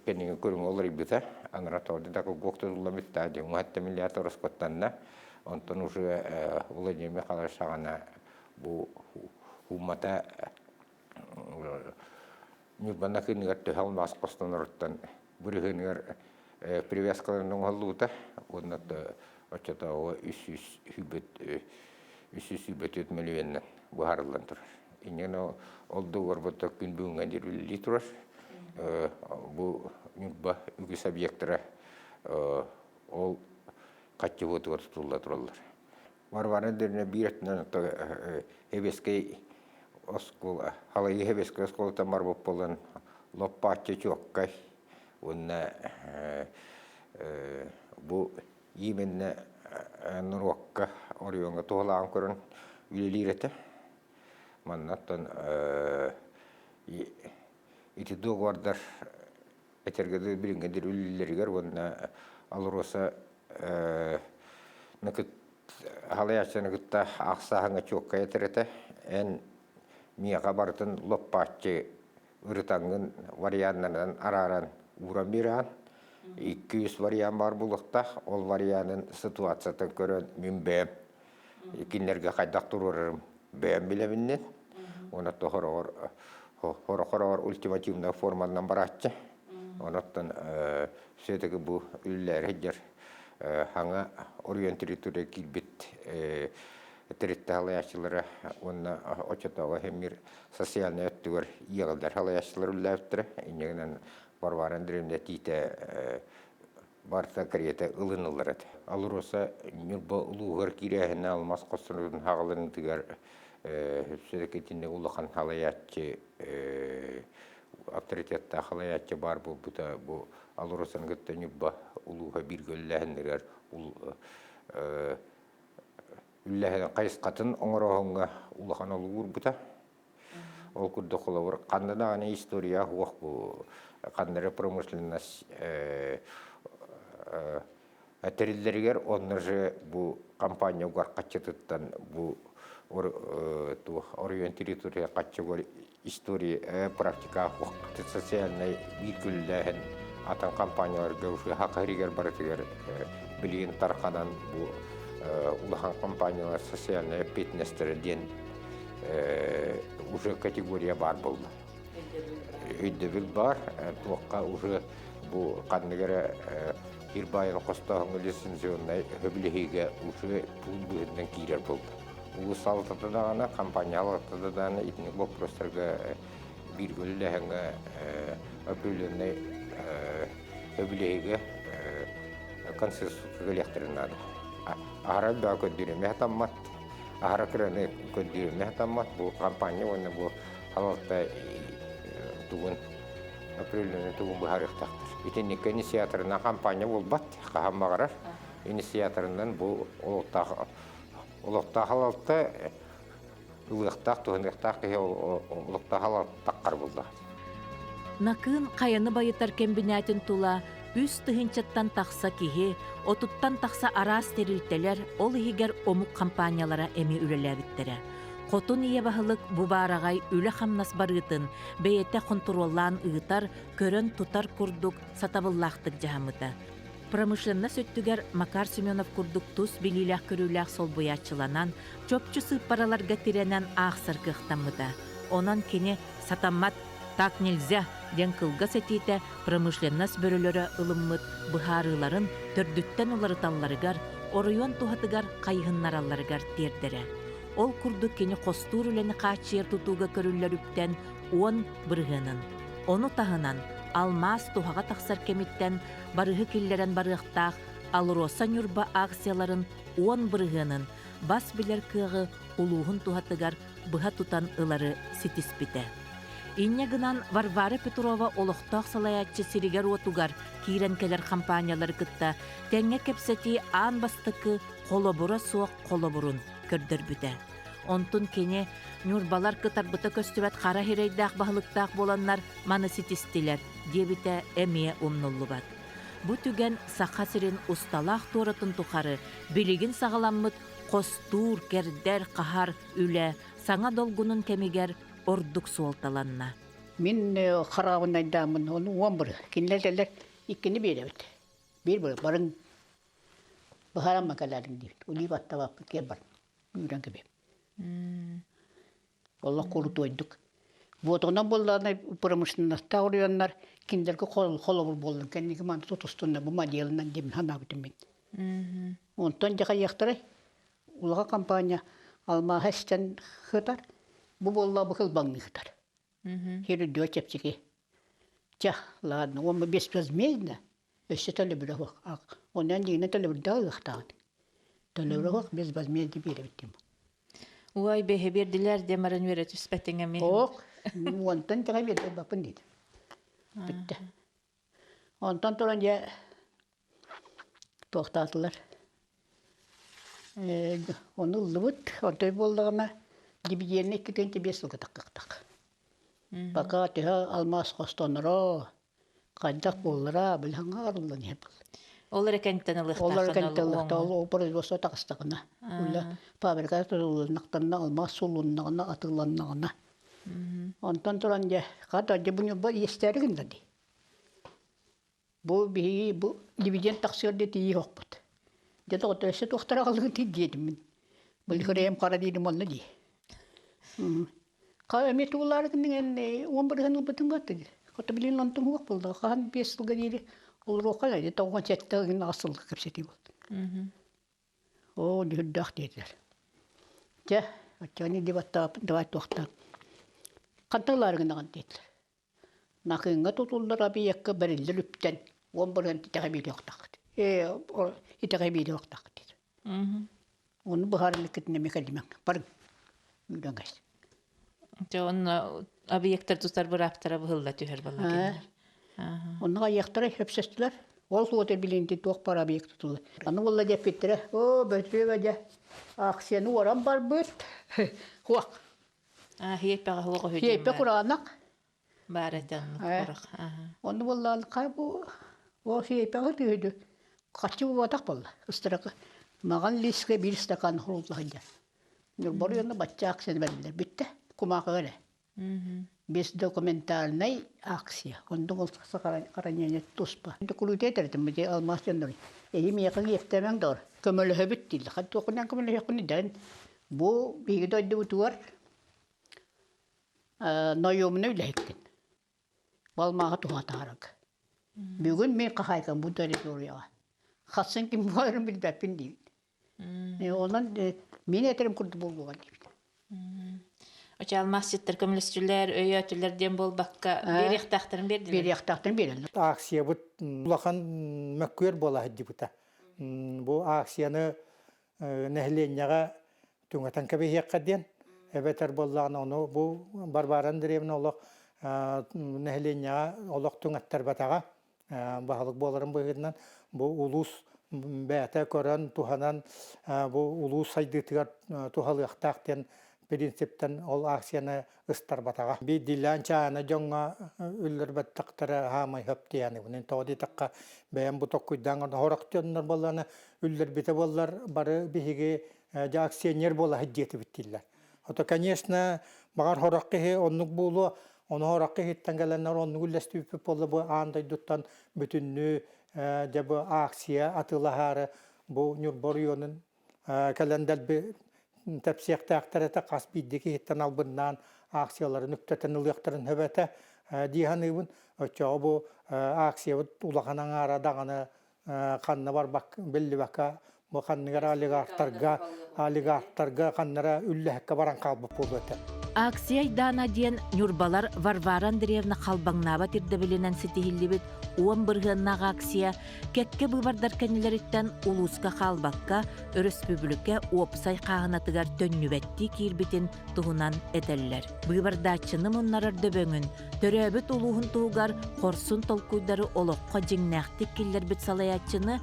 кэнниҥи көрүҥ уларыйбыта. Анара тоҕо да гок тутулла бүтта дьоҥҥо хатта миллиард ороскуоттанна. Онтон уже Владимир Михайлович саҕана бу ууммата Ньурбана кыыныгар төһө алмаас хостоноруттан бырыһыыныгар привязкаларын оҥоһуллубута. Уонна оччотооҕу 324 миллионынан быһаарыллан турар. Инньэ ол договорбута күн бүгүҥҥэ диэри үлэлии турар. Бу Ньурба үгүс объектара. Ол хаччыбытыгар тутулла тураллар. Варвара Андреевна биир өттүнэн Эбиэскэй оскуола, Халайыы Эбиэскэй оскуолаттан барбыт буолан лоппааччы чуоккай уонна бу именно норуокка оройуоҥҥа туһалаан көрөн үлэлиир этэ. Манна оттон ити договордар этэргэ дылы билиҥҥэ диэри үлэлииллэригэр уонна АЛРОСА халайааччыны кытта ахсааһыҥҥа чуоккай этэр этэ. Эн миэхэ барытын лоппааччы ырытаҥҥын варианнарынан арааран ууран биэрэҕин. 200 вариант баар буолуохтаах. Ол варианын ситуациятын көрөн мин бэйэм кинилэргэ хайдах туруорарым бэйэм билэбиннин. Уонна хороҕор хороҕор ультимативная форманан барааччы. Онон все-таки бу үллээри сылдьар хаҥа оройуон территория киирбит тэрилтэ салайааччылара уонна оччотооҕу эмир социальнай өттүгэр иэҕиллэр салайааччылар үллээбиттэрэ. Инньэ гынан Варвара Андреевна этиитэ барыта кэриэтэ ылыныллар этэ. АЛРОСА Ньурба улууһугар киирээһинэ алмаас хостонуутун хаҕылыныытыгар все-таки итинник улахан салайааччы авторитеттаах салайааччы баар буолбута бу АЛРОСАны кытта Ньурба улууһа бииргэ үллэһиннэригэр үллэһин хайысхатын оҥорооһуҥҥа улахан олугу уурбута. Ол курдук холобур ханна даҕаны история суох бу ханна эрэ промышленность тэриллэригэр онно же бу компания угар хаччытыттан бу оройуон территория хаччыгар история практика социальнай биир күллээһин атын компанияларга уже хакаригер барытыгар билигин тарханан бу улахан компаниялар социальная эппиэтинэстэрэ диэн уже категория баар буолла. Өйдөбүл баар. Туохха уже бу ханнык эрэ сир баайын хостооһуҥҥа лицензионнай сөбүлэһиигэ уже пуун быһыытынан киирэр буолла. Улуус салалтата даҕаны, компания салалтата даҕаны итинник боппуруостарга бииргэ үлэлэһэҥҥэ определеннай сөбүлэһиигэ консенсуска кэлиэхтэрин наада. Аһара элбэҕи көрдүүр эмиэ сатаммат. Аһара кыраны көрдүүрүмэ сатаммат. Бу компания уонна бу салалта тугун определенный тугун быһаарыахтаахтар. Итинниккэ инициаторынан компания буолбат, хаһан баҕарар. Инициаторынан бу олохтоох олохтоох салалта ылыахтаах, туһаныахтаах киһи олохтоох салалтаххар булла. Накыын хайаны байытар кэмбинээтин тула үс тыһыынчаттан тахса киһи, отуттан тахса араас тэрилтэлэр, ол иһигэр омук хампаанньалара эмиэ үлэлээбиттэрэ. Хотун ийэ баһылык бу баараҕай үлэ-хамнас барыытын бэйэтэ хонтуруоллаан ыытар, көрөн тутар курдук сатабыллаахтык дьаһаммыта. Промышленность өттүгэр Макар Семенов курдук тус билиилээх-көрүүлээх солбуйааччыланан, чопчу сыыппараларга тирэнэн аахсар кыахтаммыта. Онон кини «Сатаммат, так нельзя» диэн кылгас этиитэ промышленность бөрөлөрө ылыммыт быһаарыыларын төрдүттэн уларыталларыгар, оройуон туһатыгар хайыһыннаралларыгар тиэрдэрэ. Ол курдук кини хостуур үлэни хааччыйар тутууга көрүллэр үптэн 10 бырыһыанын, ону таһынан алмаас туһаҕа тахсар кэмиттэн барыһы киллэрэн барыахтаах АЛРОСА Ньурба акцияларын 10 бырыһыанын бас билэр кыаҕы улууһун туһатыгар быһа тутан ылары ситиспитэ. Инньэ гынан Варвара Петрова олохтоох салайааччы сиригэр-уотугар киирэн кэлэр хампаанньалары кытта тэҥҥэ кэпсэтии аан бастакы холобура суох холобурун көрдөрбүтэ. Онтун кини Ньурбалар кытарбыта көстүбэт хара сирэйдээх баһылыктаах буоланнар маны ситистилэр диэбитэ эмиэ умнуллубат. Бу түгэн Саха сирин усталаах туоратын тухары билигин саҕаламмыт хостуур, кэрдэр, хаһар үлэ саҥа долгунун кэмигэр ордук суолталанна. Мин хараабынайдааммын ону уон быры. Кинилэр кэллэр иккини биэрэбит. Биир быры барын быһааран кэлээриҥ диэбит. Улии баттабаппыт киэр бар. Үүрэн кэбиһим. Олох курутуойдук. Буотугунан буоллаҕына промышленностаах оройуоннар кинилэргэ холобур буоллун кэнники маны тутустунна бу моделынан диэн санаабытым мин. Онтон дьэ хайыахтарай? Улахан компания алмааһы эстэн сытар, бу буолла бу кылбаҥныы сытар. Сир үрдүгэр чэпчэки. Чэ, ладно, уонна безвозмездно. Өссө төлөбүрэ суох. Онон дьиҥинэ төлөбүрдээх ылыахтааҕыт. Төлөбүрэ суох без возмездия биэрэбит диэн. Уой, бэһи биэрдилэр диэн баран үөрэ түспэтиҥ эмиэ. Ок, уонтан тэҕэ биэрбэппин диэтим. Бүттэ. Онтон туран дьэ туохтаатылар. Ону ыллыбыт. Онтой буоллаҕына дивиденни 2,5 сылга таккахтах. Пока төһө алмаас хостоноро, хайдах буоллара, билһаҥҥа арыллан иһэр буолла. Ол эрэ кэнтэн ылыахтаах. Ол эрэ кэнтэн ылыахтаах. Ол производство таҕыстаҕына. Үлэ фабрика тутулуннахтарына, алмаас сулуннаҕына, атыыланнаҕына. Онтон туран дьэ, хата дьэ бу ньурба иэстээри гынна дии. Бу биһиги бу дивиденд тахсыар диэ тиийии охпут. Дьэ доҕоттор өссө туохтара аҕалыгытый диэтим мин. Былырыым хара диирим онно дии. Ха эмиэ тугулаары гынныҥ эн 10 бырыһын ылбытыҥ гатты дии. Хото билин онтуҥ уох буолла. Хаһан 5 сылга диэри олоруохха да 97 гын 8 сылга кэпсэтии буолла. Оо, дьүһүрдээх диэтилэр. Дьэ, оччоҕо дебаттаабыт давай туохтаан. Хантан ылаары гынаҕын диэтилэр. Накыыҥҥа тутуллар объекка бэриллэр үптэн 10% итэҕэ биэриэхтааххыт. Ээ, итэҕэ биэриэхтааххыт диэтэ. Ону быһаарылыккытын эмиэ кэлимэҥ. Барыҥ. Үүрэн кэс. Дьэ, онно объектар тутар бырааптара быһылла түһэр балла кинилэр. Онно айыахтара сөпсөстүлэр. Ол суота билинти туох бар объект тутулла. Аны буолла диэппиттэрэ, оо, бөтүөбэ дьэ, акцияны уоран барбыт. Хуох. Хиэппэҕэ хуох үһү Хиэппэ кураанах. Баар этэ оннук курах. Онну буоллаан хай бу о хиэппэҕэ түһүдү. Хаччы буолбатах буолла. Ыстыракы маҕан лиискэ биир стакан хурулла сылдьар. Ньурбар уонна бачча акцияны бэрдилэр. Бүттэ. Кумаахыга эрэ. Без документальной акция. Оннук ол сохранение туспа. Кулута этэртим бу алмаас дьоннор. Эһи миэхэ иэхтэмэҥ доор. Көмөлөһөбүт дииллэр. Хат туохунан көмөлөһүөххүнүй дэн. Бу биһиги дойдубутугар нойуомуна үлэһиккин. Балмааҕы туһатаарык. Бүгүн мин хаһаайкам бу территорияҕа. Хассын ким буоларын билбэппин диибин. Онон мин этэрим курдук буолуоҕа диибин. Оча алмаасчыттар көмөлөстүлэр, өйөөтүлэр диэн буолбакка, биэриэхтээхтэрин биэрдилэр. Биэриэхтээхтэрин биэрэллэр. Акциябыт улахан мөккүөр буола сылдьыбыта. Бу акцияны нэһилиэнньэҕэ түҥэтэн кэбиһиэххэ диэн, эбэтэр буоллаҕына ону бу Варвара Андреевна олох нэһилиэнньэҕэ олох түҥэттэрбэтэҕэ. Баһылык буоларын быһыытынан бу улуус бэйэтэ көрөн, туһанан бу улуус сайдыытыгар туһалыахтаах диэн принциптэн ол акцияны ыстарбатаҕа. Биирдиилээн чаана дьоҥҥо үллэрбэтэхтэрэ хаамай хөп диэни. Тоҕо диэтэххэ бэйэм бу токкуйдаан хорох дьоннор буоллаҕына үллэрбитэ буоллар бары биһиги дьэ акционер буола сылдьыатыбыт дииллэр. Ото, конечно, баҕар хорох киһи оннук буолуо, ону хорох киһиттэн кэлэннэр оннук үллэстибиппит буолла бу аан дойдуттан бүтүннүү дьэ бу акция атыылаһаары бу Ньурба оройуонун кэлэн дэлби тэпсиэхтээхтэр этэ, хас биирдии киһиттэн албыннаан акцияларын үктэтэн ылыахтарын сөп этэ дии саныыбын. Оччоҕо бу акциябыт улахан аҥаара даҕаны ханна барбак биллибэккэ бу ханныгара олигархтарга олигархтарга ханнара үллэһиккэ баран хаалбыт буолуо этэ. Акция Айдаана диэн Ньурбалар Варвара Андреевна халбаҥнаабат ирдэбилинэн ситиһиллибит 10 бырыһыаннаах акция кэккэ быыбардар кэннилэриттэн улууска хаалбакка, өрөспүүбүлүкэ уопсай хааһынатыгар төннүбэттии киирбитин туһунан этэллэр. Быыбардааччыны муннарар дөбөҥүн, төрөөбүт улууһун туһугар хорсун толкуйдары олоххо дьиҥнээхтик киллэрбит салайааччыны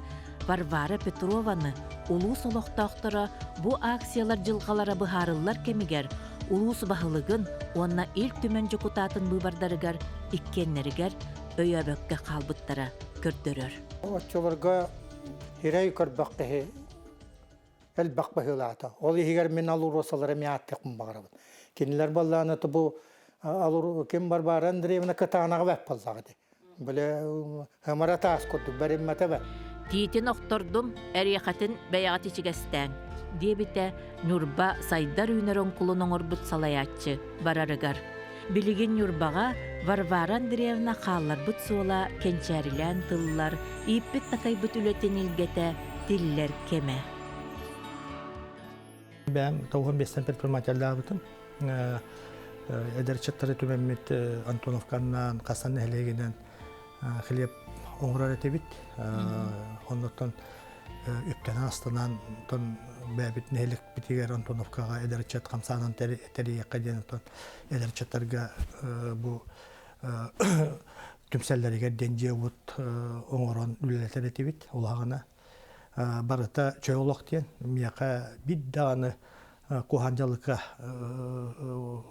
Варвара Петрованы улуус олохтоохторо бу акциялар дьылҕалара быһаарыллар кэмигэр улуус баһылыгын уонна Ил Түмэн дьокутаатын быыбардарыгар иккиэннэригэр өйөөбөккө хаалбыттара көрдөрөр. Оччолорго ирэй көрбөх киһи элбэх быһыылаата. Ол иһигэр мин алуросалары эмиэ ааттыахпын баҕарабын. Кинилэр буоллаҕына бу ким Варвара Андреевна кытаанаҕа бэт буоллаҕа дии. Бile ымара таас курдук бэриммэтэ бэ. Тиитин охтордум, эриэхэтин бэйэҕит ичигэстээҥ, диэбитэ Ньурба сайдар үүнэр оҥкулун оҥорбут салайааччы барарыгар. Билигин Ньурбаҕа Варвара Андреевна хаалларбыт суола кэнчээрилээн тыллар, ииппит-такайбыт үлэтин илгэтэ тиллэр кэмэ. Бэйэм 95-тэн предпринимателлаабытым. Эдэр ыччаттары түмэммит Антоновканнан, Хасан нэһилиэгинэн хлеб оҥорор этибит. Оннуттан үптэнэн астанан онтон бэйэбит нэһилиэкпитигэр Антоновкаҕа эдэр ыччат хамсаанан тэрийиэххэ диэн онтон эдэр ыччаттарга бу түмсэллэригэр диэн дьиэ-уот оҥорон үлэлэтэр этибит улаҕана. Барыта чөл олох диэн миэхэ биир даҕаны куһаҕан дьаллыкка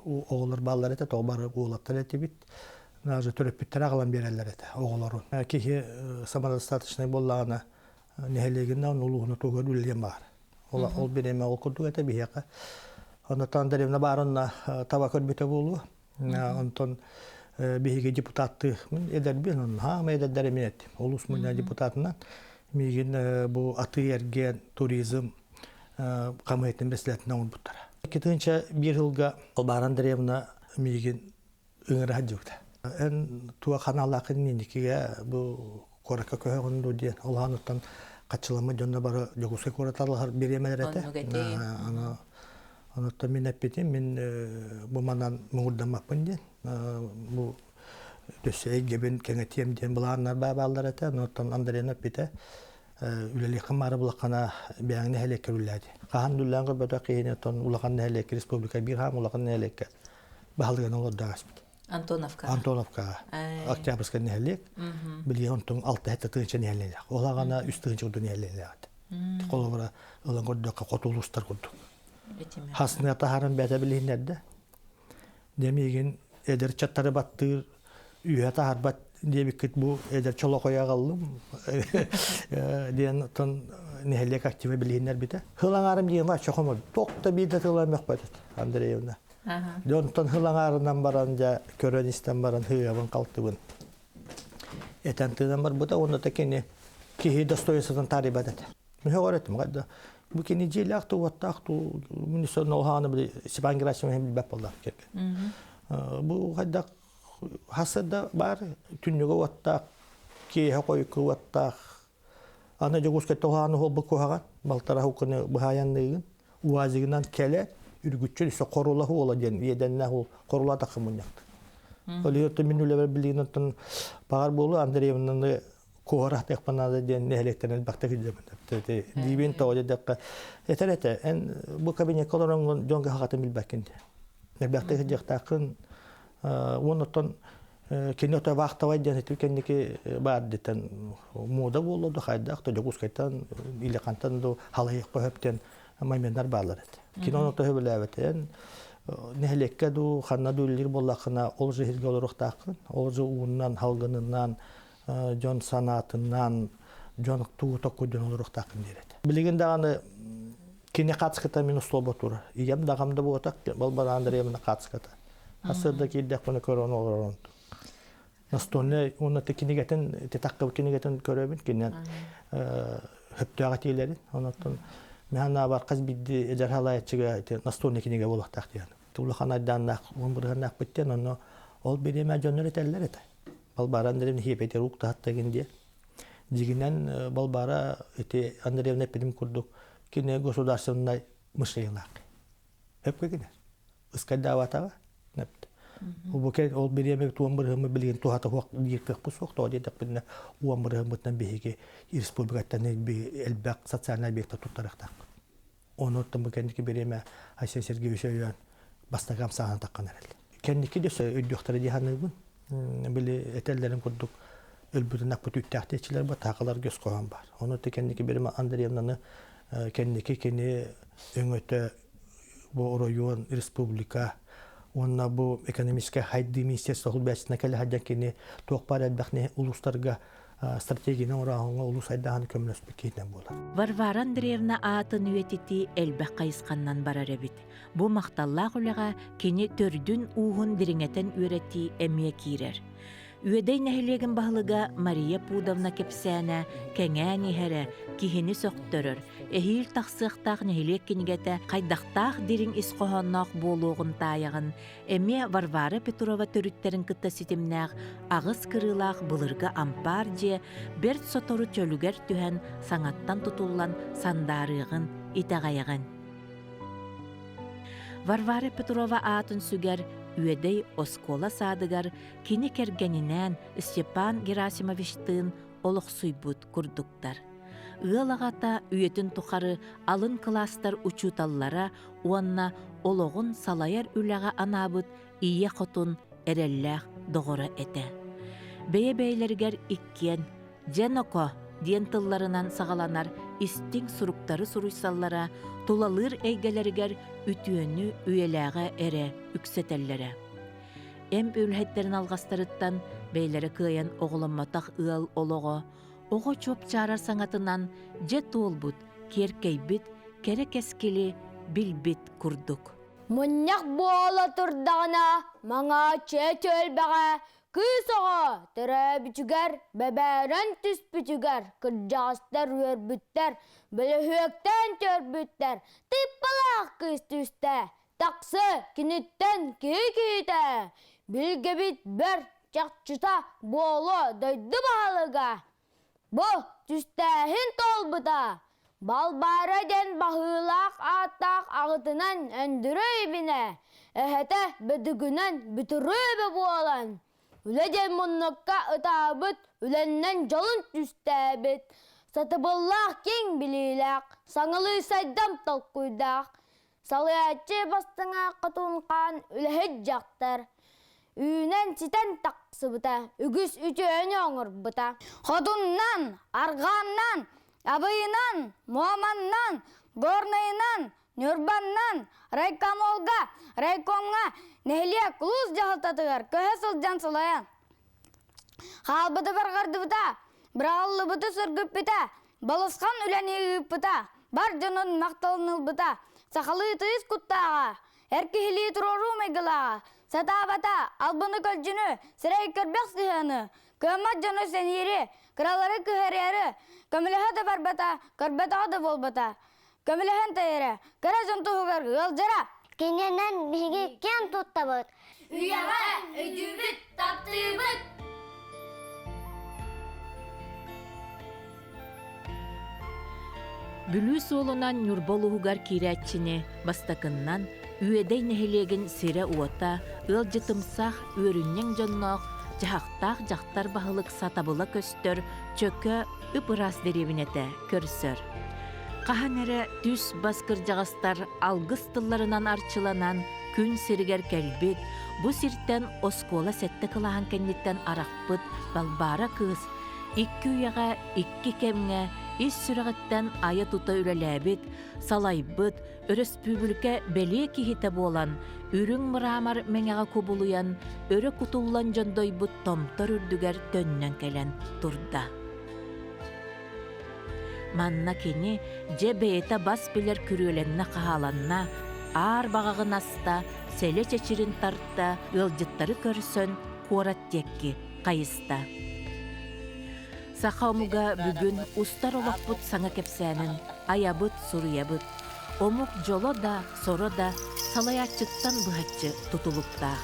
оҕолор бааллар этэ, тоҕо бары уолаттар этибит. Даже төрөппүттэрэ аҕалан биэрэллэр этэ оҕолорун. Киһи самодостаточнай буоллаҕына нэһилиэгинэн улууһуна тугар үлэлиэн баар. Ол, ол бириэмэ ол курдук этэ биһиэхэ. Оннуттан Дарьевна Баронна таба көрбүтэ буолуо. Онтон биһиги депутаттыы эдэрбин, хаама эдэрдэр эмиэ эттим. Улус мунньа депутатынан миигин бу атыы-эргиэн, туризм хамыһыйтын бэсилэтинэн оҥорбуттара. 2001 сылга Албара Андреевна миигин ыҥыра сылдьыбыта. Эн туох ханаалааххын инникигэ бу куоракка көһөҕүн дуу диэн улахан хаччыламмыт дьонно бары Дьокуускай куорат аллаһар бириэмэлэр этэ. Аны онуттан мин эппитим, мин бу манан муҥурдаммаппын диэн. Бу өссө эйгэбин кэҥэтиэм диэн былааннар бааллар этэ. Онуттан Андреевна эппитэ, үлэлиэххин баара булаххана бэйэҥ нэһилиэккэр үлэлээти. Хаһан үлэлээн көрбөтөх киһини оттон улахан нэһилиэккэ республика биир хаам улахан нэһилиэккэ баһылыгынан олордо ааспыт. Антоновка. Антоновкаҕа. Октябрьскай нэһилиэк. Билигин онтон алта тыһыынча нэһилиэлээх. Ол аҕана үс тыһыынча курдук нэһилиэлээх этэ. Холобура ылан көрдөххө хоту улуустар курдук. Хасныа таһааран бэйэтэ билиһиннэрдэ. Дьэ миигин эдэр чаттары баттыыр үөһэ таһаарбат диэбиккит бу эдэр чолоҕойу аҕаллым диэн оттон нэһилиэк актива билиһиннэрбитэ. Хыл аҥаарым диэн вообще хомор. Туох да биир да тыла мөхпөт Андреевна. Дьэ онтон хыл аҥаарынан баран дьэ көрөн истэн баран һыабын-халтыбын этэн тыынан барбыта уонна да кини киһи достоинствотын таарыйбат этэ. Мөһөҕөр этим да бу кини дьиэлээх туу уоттаах туу министр нолхааны били Степан Герасимович билбэт буоллар кэргэн. Бу хайдах хасыда бар түннүгэ уоттаах киэһэ хойукку уоттаах Аны Дьокуускай тоһааны уһуолбут куһаҕан, балтараа укканы быһаайанныыгын, УАЗигынан кэлэ, үргүччү өссө хорула уола диэн иэдэннээх уол хорула тахха мунньахты. Ол иһин мин үлэбэр билигин оттон баҕар буолуо Андреевнаны куһара атыахпын наада диэн нэһилиэктэн элбэхтик илдьэбин. Диибин тоҕо диэтэххэ этэр этэ эн бу кабинекка олороҥҥун дьон кыһалҕатын билбэккин диэн. Элбэхтик сылдьыахтааххын уонна оттон Кини ото вахтовай диэн ити кэнники баар диттэн муода буолла да хайдах да Дьокуускайтан или хантан да халайыахха сөп диэн моменнар бааллар этэ. Кини ону төһө нэһилиэккэ дуу ханна дуу үлэлиир буоллаххына ол же сиргэ олоруохтааххын ол же ууннан халгынынан дьон санаатынан дьон тугу токкуйдун олоруохтааххын диир этэ. Билигин даҕаны кини хаацката мин остуолба турар. Ийэм даҕам да буотах, Балбара Андреевна хаацката. Сарсыарда киирдэхпинэ көрөн олорон. Настольнай уонна те кинигэтин, те таххыбыт кинигэтин көрөбүн, кининэн хөптөөх этиилэрин. Онон мин бар хас биирди эдэр халаайаччыга настольный кинигэ буолуохтаах диэн. Улахан айдааннаах, уон бырыһаннаахпыт диэн, онно ол бириэмэ дьоннор этэллэр этэ. Балбара Андреевна хиэпэтигэр уктаһаттагын диэн. Дьигинэн Балбара ити Андреевна эппитим курдук кини государственнай мышлениелаах. Өпкө гинэр. Ыскайдаабатаҕа. Бу ол бириэмэ уон бырыһыммыт билигин туһата суох диир кыахпыт суох. Тоҕо диэтэхпинэ уон бырыһыммытынан биһиги республикаттан элбэх социальнай объекта туттарыахтаахпыт. Онуттан бу кэнники бириэмэ Айсен Сергеевич өйөөн бастакы хамсааһын таххан эрэл. Кэнники да өйдүөхтэрэ дии саныыбын. Били этэллэрин курдук өлбүтүн акпыт үүттээх диэччилэр бар, таакаларга өс хоһоон баар. Ону кэнники бириэмэ Андреевнаны кэнники кини өҥөтө бу оройуон, республика уонна бу экономическай хайдыы министерство бэччитинэ кэлэ сылдьан кини туох баар элбэх улуустарга стратегияны оҥорооһуҥҥа улуус айдааһыны көмөлөспүт киһинэн буолар. Варвара Андреевна аатын үйэтитии элбэх хайысханнан барар эбит. Бу махталлаах үлэҕэ кини төрдүн-ууһун дириҥэтэн үөрэтии эмиэ киирэр. Үөдэй нэһилиэгин баһылыга Мария Пудовна кэпсээнэ кэҥээн иһэрэ киһини сөхтөрөр, эһиил тахсыахтаах нэһилиэк кинигэтэ хайдахтаах дириҥ ис хоһоонноох буолуоҕун таайаҕын, эмиэ Варвара Петрова төрүттэрин кытта ситимнээх аҕыс кырыылаах былыргы ампаар дьиэ бэрт сотору чөлүгэр түһэн саҥаттан тутуллан сандаарыаҕын итэҕэйэҕин. Варвара Петрова аатын сүгэр Үөдэй оскуола саадыгар кини кэргэнинээн Степан Герасимовичтыын олохсуйбут курдуктар. Ыал аҕата үйэтин тухары алын кылаастар учууталлара уонна олоҕун салайар үлэҕэ анаабыт ийэ хотун эрэллээх доҕоро этэ. Бэйэ-бэйэлэригэр иккиэн «Дьэ ноко» диэн тылларынан саҕаланар истиҥ суруктары суруйсаллара, тулалыыр эйгэлэригэр үтүөнү үйэлээҕи эрэ үксэтэллэрэ. Эмп үлэһиттэрин алҕастарыттан бэйэлэрэ кыайан оҕоломмотох ыал олоҕо оҕо чуопчаарар саҥатынан дьэ туолбут, киэркэйбит, кэрэ кэскили билбит курдук. Мунньах буола турдаҕына, Маҥааччы түөлбэҕэ кыыс оҕо төрөөбүтүгэр, бэбээрэн түспүтүгэр кырдьаҕастар үөрбүттэр, бөлөһүөктэн төрбүттэр, тыыппалаах кыыс түстэ, тахсы киниттэн киһи киһитэ, билгэбит бэр чахчыта буолуо дойду баһылыга. Бу түстээһин туолбута. Балбаара диэн баһыылаах ааттаах аҕытынан Өндүрэй ибинэ, эһэтэ Бөдүгүнэн Бүтүрүөбэ буолан, үлэ диэн муннукка ытаабыт, үлэннэн дьолун түстээбит, сатабыллаах киэҥ билиилээх, саҥалыы сайдам толкуйдаах, Салайааччы бастыҥа Хотун Хаан үлэһит дьахтар, үүнэн-ситэн тахсыбыта, үгүс үтүөнү оҥорбута. Хотуннан, Арҕааннан, Абыйынан, Муоманнан, Горнайынан, Ньурбаннан, райкомолга, райкомҥа, нэһилиэк улуус дьаһалтатыгар көһө сылдьан салайан, хаалбыты барҕардыбыта, быраҕыллыбыты сөргүппүтэ, балысхан үлэни ыыппыта, бар дьонун махталын ылбыта, сахалыы тыйыс куттааҕа, эр киһилии туруоруу майгылааҕа, сатаабата, албыны-көлдьүнү, сирэй көрбөх сыһыаны, кыаммат дьону сэниири, кыралары кыһарыары, көмөлөһө да барбата, көрбөтөҕө да буолбата, көмөлөһөн тэйэрэ, кыра дьон туһугар ыалдьара. Кининэн биһиги киэн туттабыт. Үйэҕэ өйдүүбүт, таптыыбыт! Бүлүү суолунан Ньурба улууһугар киирээччини бастакыннан Үөдэй нэһилиэгин сирэ-уота, ыалдьытымсах, үөрүнньэҥ дьонноох, дьаһахтаах дьахтар баһылык сатабыла көстөр чөкө ып-ыраас дэриэбинэтэ көрсөр. Хаһан эрэ түс-бас кырдьаҕастар алгыс тылларынан арчыланан күн сиригэр кэлбит, бу сиртэн оскуола сэттэ кылааһын кэнниттэн арахпыт Балбаара кыыс икки үйэҕэ икки кэмҥэ ис сүрэҕиттэн айа-тута үлэлээбит, салайбыт, өрөспүүбүлүкэ бэлиэ киһитэ буолан, үрүҥ мрамор мэҥэҕэ кубулуйан, өрө кутуллан дьондойбут томтор үрдүгэр төннөн кэлэн турда. Манна кини дьэ бэйэтэ бас билэр күрүөлэннэ-хаһааланна, аар баҕаҕын аста, сэлэ чэчирин тарта, ыалдьыттары көрсөн куорат диэки хайыста. Саха омуга бүгүн устар олохпут саҥа кэпсээнин айабыт, суруйабыт. Омук дьоло да, соро да салайааччыттан быһаччы тутулуктаах.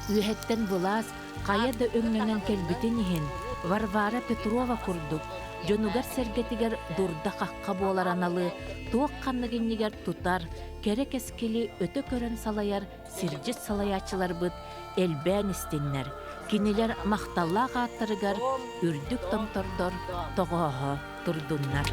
Үөһэттэн былаас хайа да өҥнөнөн кэлбитин иһин, Варвара Петрова курдук дьонугар-сэргэтигэр дурда-хахха буолар аналы туох-ханнык иннигэр тутар, кэрэ кэскили өтө көрөн салайар сирдьит салайааччыларбыт элбээн истиннэр, кинилэр махталлаах ааттарыгар үрдүк томтордор тоҕооһо турдуннар.